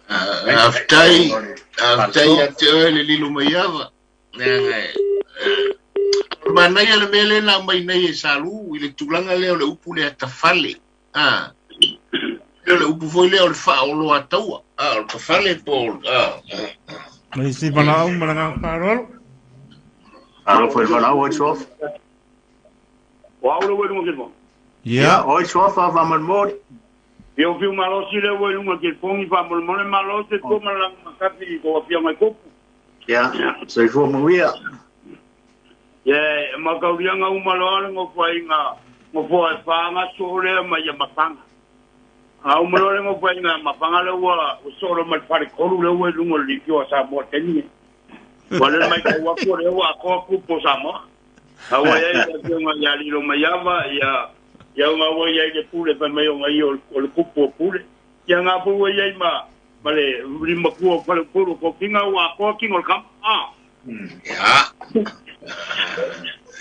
Faafetai, faafetai ia te oe le lilo mai ava. O le manaia le mea lea na aumai nei e Salu i le tulaga lea o le upu lea tafale. A, o le upu foi lea o le faaoloataua. A, o le tafale po o a. Mai si valaau ma le agaga faaaloalo. Alo foi le valaau oi Suafa. O au le ua i luga o telefoni. Ia. Oi Suafa faamolemole. Ia o fiu malosi lea ua i luga o telefoni faamolemole malo se tua ma le lagi makafi i tou afioga i Kopu. Ia, soifua manuia. Ia, e makauliaga uma loa le nofoaiga nofoa e fa ga soo lea mai ia mafaga. A uma loa le nofoaiga a mafaga lea ua soo loa ma le faletolu lea ua i luga o le lipio a Samoa i le taimi lenei. Ua le maitau atu o lea ua atoa kupu o Samoa. A ua i ai le afioga ia Lilomaiava, ia ia nga ua i ai le pule fai mai o ngai o le kupu o pule. Ia nga foi ua i ai ma ma le limatua o Faleupolu o Tofiga ua atoa tino o le kama. A. Ia.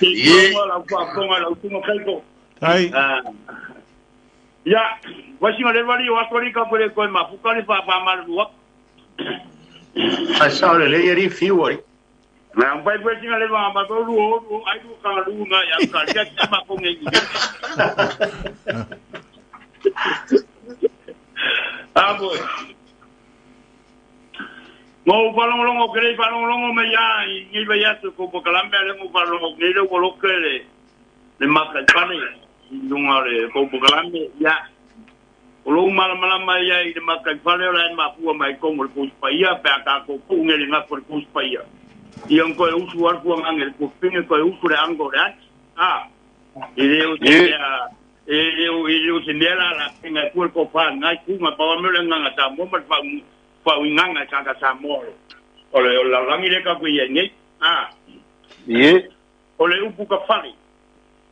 Ie. Lau faafofoga lau susuga Kaiko. Ai. Ia, vasinga le vali o aso ali ka pele koe mafuka le faafaamalulu atu. Ai sao le lei ari fiu ari. Na pai pue singa le vanga ma tolu o o ai lu ka lu nga ya ka sia ki ma ko ngi. A boy. Ngo falongolongo ke le falongolongo me ya ngi ba ya ko ko kalambe le ngo falongo ngi le ko loke le le maka pane lunga le ko ko kalambe ya. O lou malamalama ia i le makaifale o la e mafua mai kongo le pusi paia pe a tākou puu ngele ngako le pusi paia. Ia koe usu alu angange le kupinge koe usu le ango le ati. A, i le o se mea, e le o, i le o se mea la la pinga e kua le kopa ngai kunga pawa mea le nganga Samoa ma le whau, whau i nganga e kaka Samoa le. O le, o le lalagi le ka kui e nei. A, o le upu ka fale.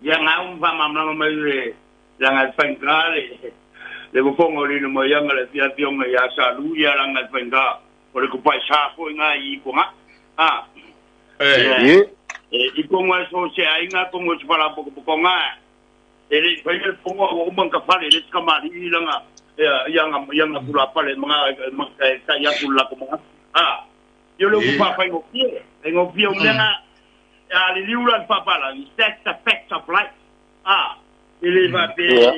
Ia ngā umu whamamlama mai le, langa e whainga le, le fofoga o le ina maiaga le afiafioga ia Salu ia langa e faigā o le kupae sa foi ngā i ikoga a Ie. E ikoga e so se aiga kongo se falapotopotoga e le i faia le fofoga ua uma ka fale le se kamali'i langa ia ia nga ia nga pulapale ma nga e tai atu le latou manatu a ia le upu faafaigofie faigofie o mea na a liliu la le faapalagi, that's the fact of life a e le faapea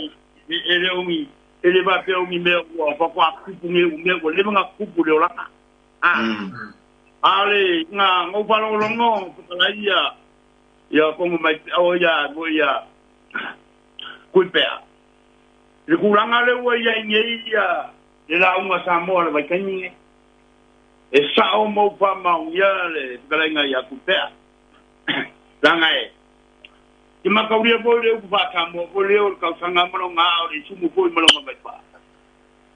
e le o ni e le faapea o ni mea ua faatoa tupu nei o mea ua leva ona tupu i le olaga. A a o le na ou faalogologo fetalai ia ia kongo mai o ia foi ia Kuipea i le tulaga lea ua i ai nei ia le lauga Samoa o le vaitaimi lenei. E sao ma ou faamaonia le fetalaiga ia Kuipea leaga e Te mataulia foi le upu faa-Samoa foi lea o le tausaga ma lona aa o le isumu foi ma lona vaifaa.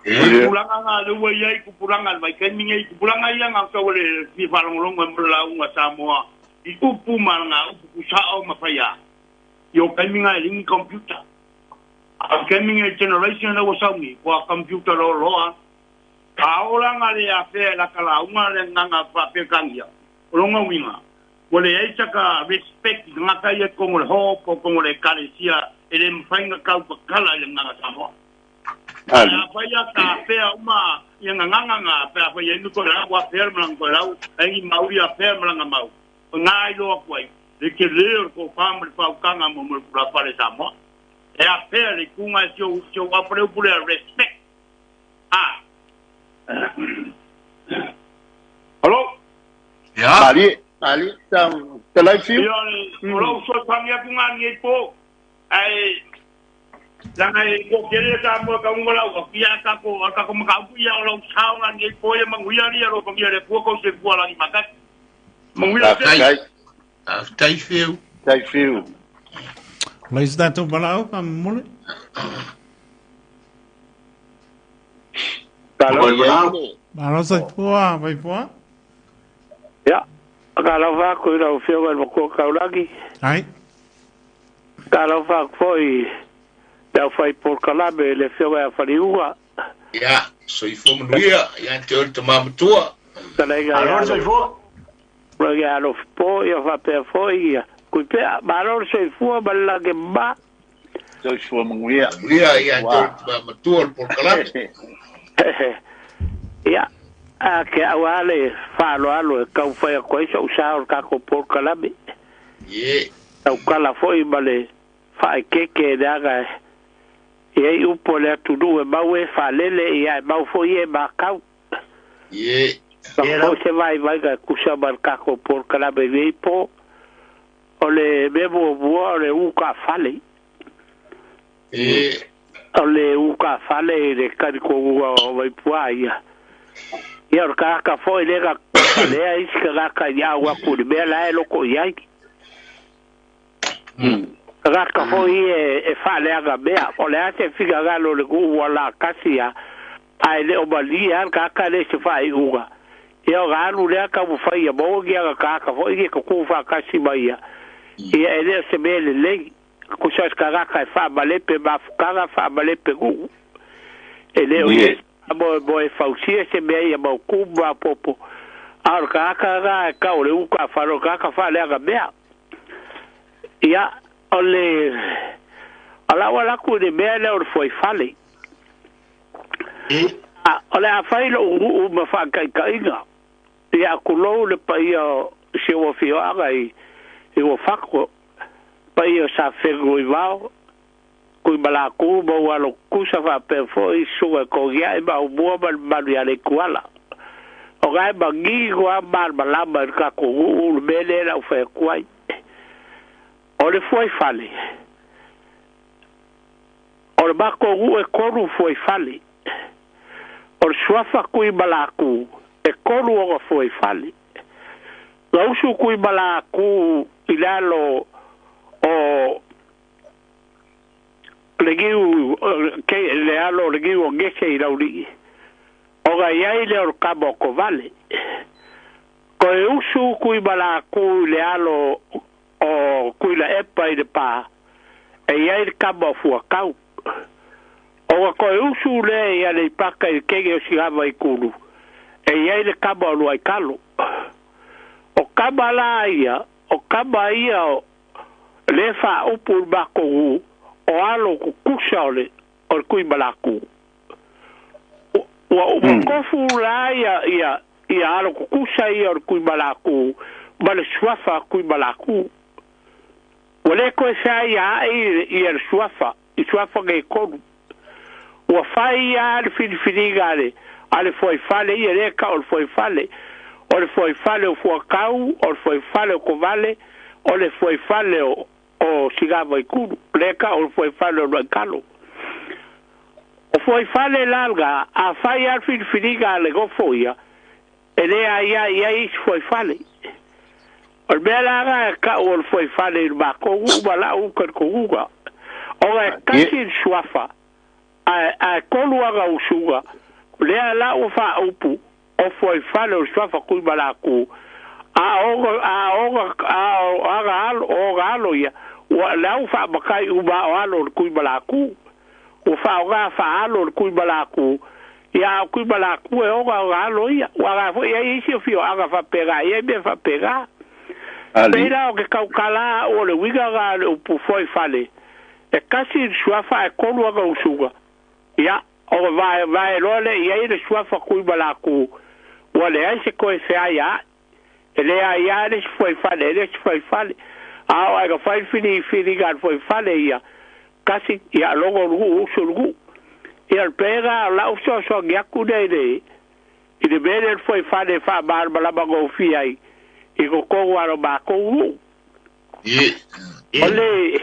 O le tulaga na lea ua i ai tupulaga i le vaitaimi nei, tupulaga ia na tau le fia faalogologo ai mo le lauga Samoa i upu ma lana upu tusao ma faia i o taimi na e leai ni computer. A o le taimi nei generation lea ua sau nei, ua computer loaloa. A oo la na le afea e lata lauga le agaga faa-Peretania, o lona uiga, Ua leai saka respect i tagata ia i totonu o le hall po o totonu o le ekalesia e le mafai ona tautatala i le gagaga Samoa. Ae afai a ka afea uma ia gagaga na pe afai ai ni toelau afea le malaga toelau ai ni mauri afea le malaga mau na iloa atu ai le tele o le tofa ma le faautaga mo le tulafale Samoa. E afea le ituga e si ou si ou apa le upu lea respect. A. Hello. Ia. Malie, malie, te lai fiu. Ia, o lau soifani atu ngā ni po. Ai, langa e ko kere ka mo ka unga lau ka ia ka ko ka ko maka u ia o lau sao ngā ni po ia manguia ni ro pangia le pua ko se pua la ni maka. Manguia se. Tai fiu. Tai fiu. Leis tātou palau, pa mole. Malo sa pua, vai pua. Ia, ka lau whaku i rau whio wai makua kaulagi. Ai. Ka lau whaku foi te au whai pōrkalame le whio wai a whariunga. Ia, soifua manuia, ia te ori te mamatua. Ka leinga Alo soifua. Rangi alo po ia whapea foi ia. Kui pea, malo soifua ma lage ma. Soifua manuia. Manuia, ia te ori te mamatua le pōrkalame. Ia, a ke au ale whaalo alo e kau whai a koe sa usaha o kako pōrkalame. Ie. Tau kala foi ma le whae keke e aga e. Ia i upo le atunu e mau e whalele ia e mau foi e makau. Ie. Ka se vai vai ka kusa ma le kako pōrkalame i po. O le memo mua o le uka whale. Ie. O le uka whale i le kariko ua o waipua ia. Ia o ka foi le ka lea isi ka kaka ia ua kuri mea lae loko iai. Ka foi e whale aga mea. O le ate fika galo le ku ua la kasi ia. Ai le o malia ka ka le se whai uga. Ia o galu lea ka mwhai ia maua kia ka kaka foi ia ka ku whakasi mai ia. Ia e lea se mea le lei. Kusa ka kaka e wha malepe mafukanga wha malepe gu. E leo ia mo e fausia se mea ia mau kumba popo. A o ka kaka ga e ka o le uka wharo kaka wha lea mea. Ia o le alawa laku le mea lea o le foi fale. O le a whai lo uru ma whakaikainga. Ia kulou le paia se ua fioaga i ua whako. Paia sa whengu i wao. Kui malaku ma ua lo kusa whapea foi sunga ko ia e mau mua ma malu ia le kuala. O gai mangi kua mal malama i kako uu le mele la u whai kuai. O le foi fale. O le mako uu e koru foi fale. O le suafa kui malaku e koru oga foi fale. Lausu kui malaku i lalo o le giu ke le alo le giu o ngese i lauli. O ga iai le o kamo ko vale. Ko e usu kui malaku i le alo o kui la epa i le pā. E iai le kamo fuakau. O ga koe usu le ia le ipaka i kenge o sihawa i kulu. E iai le kama o luai kalo. O kama la ia, o kama ia o le wha upu mako u, o alo kukusa o le kui malaku. Ua umakofu la ia ia alo kukusa ia o le kui malaku, ma le suafa kui malaku. Ua le koe sa ia ai ia le suafa, i suafa ngai konu. Ua whai ia le whiriwhiringa a le foi fale ia le ka o le foi fale. O le foi fale o fuakau, o le foi fale o kovale, o le foi fale o sigawa i kuru. Le ka o le foi fale o luaikalo. O foi fale lalga, a whai ia le whiriwhiringa a le gofo ia, e lea ia ia isi foi fale. O le mea laga e ka o le foi fale i le makogu, uma la uka le koguga. O e kasi le suafa, a kolu aga usuga, lea la o wha upu, o foi fale o suafa kui malaku, a oga alo ia, ua lau wha makai uma o alo le kui malaku, o wha oga wha alo le kui malaku, ia kui malaku e oga oga alo ia, ua ga fo ia isi o fio aga wha pega, ia me wha pega. Peira o ke kaukala o le wiga ga le upu foi fale, e kasi le suafa e kolu aga usuga. Ia, o vai vai lole ia i le suafa kui malaku. Ua le ai se koe fea ia. E le ai ia le foi fale, le foi fale. A o ai ka fai fini fini ga foi fale ia. Kasi ia logo lugu usu lugu. Ia le pega la uso so ngia ku nei le. I le mele le foi fale fa mar malama go fia ai. I totonu a lo matou nuu. O le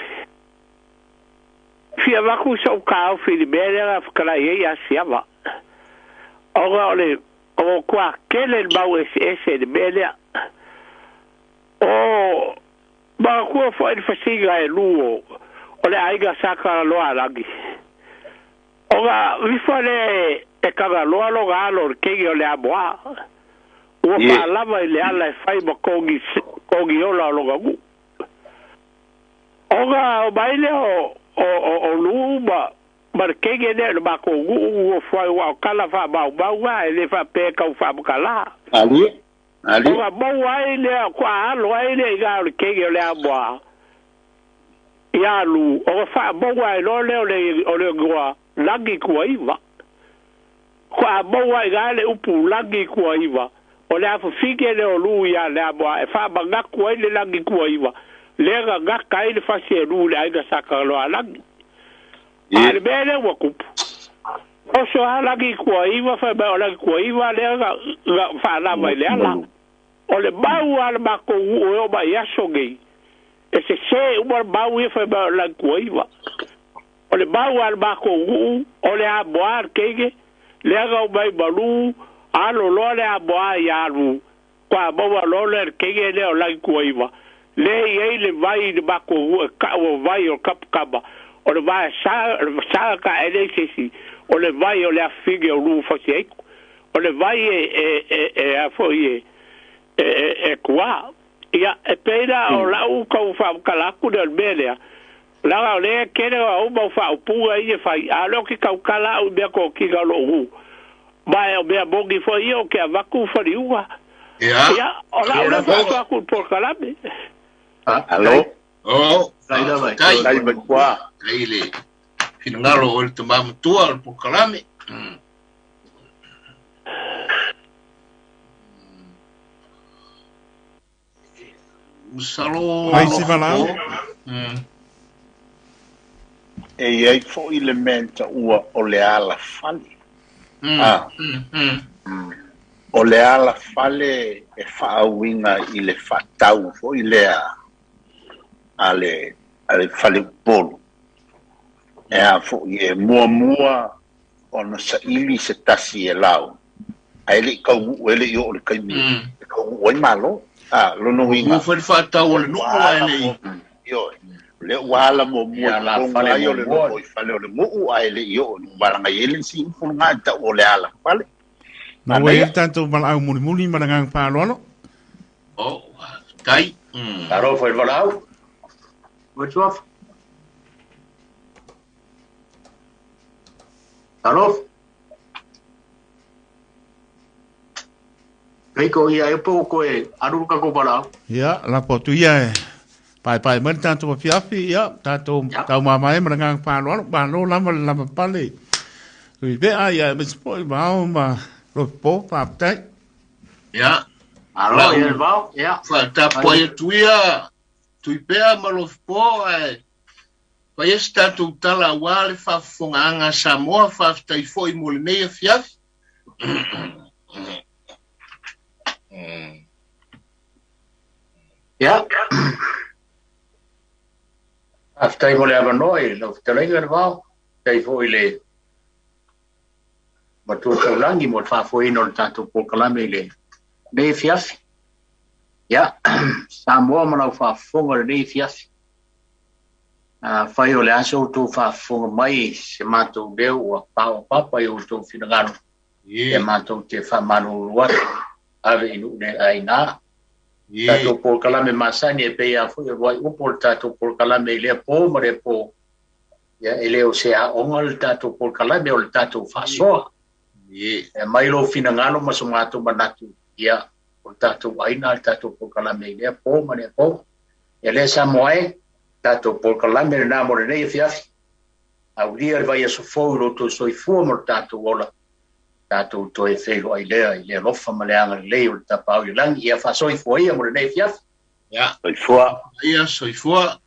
fia avatu so'u taofi i le mea lea na fetalai ai Asiava, ona o le o tuatele le mau eseese i le mea lea. O manatua fo'i le fasiga e lu o le aiga sa Tagaloaalagi, ona vifa lea e Tagaloa lona alo o le keigi o le amoā, ua faalava i le ala e fai ma kogiola o lona nuu. Ona omai lea o Lu ma le keige lea i le matou nuu nofo ai, aua o tala faamaumau e le faapea e tau faamatala. Ona maua ai lea, toa alo ai lea i ina o le keige o le amoa ia Lu, ona faamaua ai loa lea o le igoa Lagi Tuaiva. Toa maua ai ina le upu Lagi Tuaiva, o le afafine lea o Lu ia le amoa e faamanatu ai le Lagi Tuaiva, lea na gata ai le fasi e Lu i le aiga sa Tagaloaalagi. A le mea lea ua tupu, oso lava Lagi Tuaiva, fai mai o Lagi Tuaiva lea na faalava i le ala. O le mau a le matou nuu e oo mai i aso nei, e sesē uma le mau ia fai mai o Lagi Tuaiva. O le mau a le matou nuu, o le amoa le keige, lea na omai ma Lu, alo loa le amoa ia Lu, toa maua loa lea le keige lea o Lagi Tuaiva. Lea e i ai le vai i le matou nuu e tau o vai o le kapakama, o le vae sa ka e leai se isi, o le vai o le afafine o Lu fasi aiku. O le vai e a foi e tuā. Ia, e pei la o lau tau faamatala atu lea o le mea lea, leaga o lea e tele o au mau faaupuga ia e fai, a o lea ou te tautala au i mea tokina o lou nuu. Ma o mea moni foi ia ou te avatu faliuga. Ia, o lau lea faasoa atu i le polokalame. Alo. O, faafetai. Faafetai i le finagalo o le tama matua o le polokalame. Masalo. Ai si valaau. E i ai foi le mea e taua o le alafale. O le alafale e faauiga i le faatau foi lea a le faleupolu. E a foi e muamua ona saili se tasi e lau, ae le i taunuu, e le i oo i le taimi e taunuu ai Malo. Lona uiga. Muamua foi le faatau a le nuu ae le i. Ioe. O lea ua ala muamua i totonu ai o le nofo i fale o le nuu, ae le i oo i Valaga i ai le isi upu lena e tau o le alafale. Ma ua i ai le tatou valaau mulimuli ma le agaga faaaloalo. Oh, tai. Talofa i le valaau. Ua tuafa. Talofa. Kei ko ia e po koe aru ka ko valaau. Ia, lapo atu ia e paepae mai le tatou afiafi, ia, tatou taumamae ma le agaga faaaloalo, malo lava le lavapale. Ui pea, ia, aemaise foi ma ao ma Lofipo, faafetai. Ia. Alo, ia le vao, ia. Faatapuai atu ia, Tuipea ma Lofipo, ae fai ai se tatou tala aua le faafofogaaga a Samoa, faafetai foi mo lenei afiafi. Ia. Faafetai mo le avanoa i lau fetalaiga le vao. Faafetai foi i le Matua Taulagi mo le faafoeina o le tatou polokalame i lenei afiafi. Ia, Samoa ma lau faafofoga i lenei afiafi. Afai o le a se outou faafofoga mai i se matou leo ua paopapa i outou finagalo, ia matou te faamalulu atu, ave i nuu le aina. Tatou polokalame masani e pei lava foi o luai upu o le tatou polokalame i lea po ma lea po. Ia, e le o se aoga le tatou polokalame, o le tatou faasoa. E aumai lou finagalo ma so matou manatu, ia, o le tatou aiga le tatou polokalame i lea po ma lea po. Ia lea Samoa e, tatou polokalame lena mo lenei afiafi. Aulia le vaiaso fou i lo outou soifua ma lo tatou ola, tatou toe feiloai lea i le alofa ma le agalelei o le Tapaau i le Lagi. Ia faasoifua ia mo lenei afiafi. Ia. Soifua. Ia, soifua.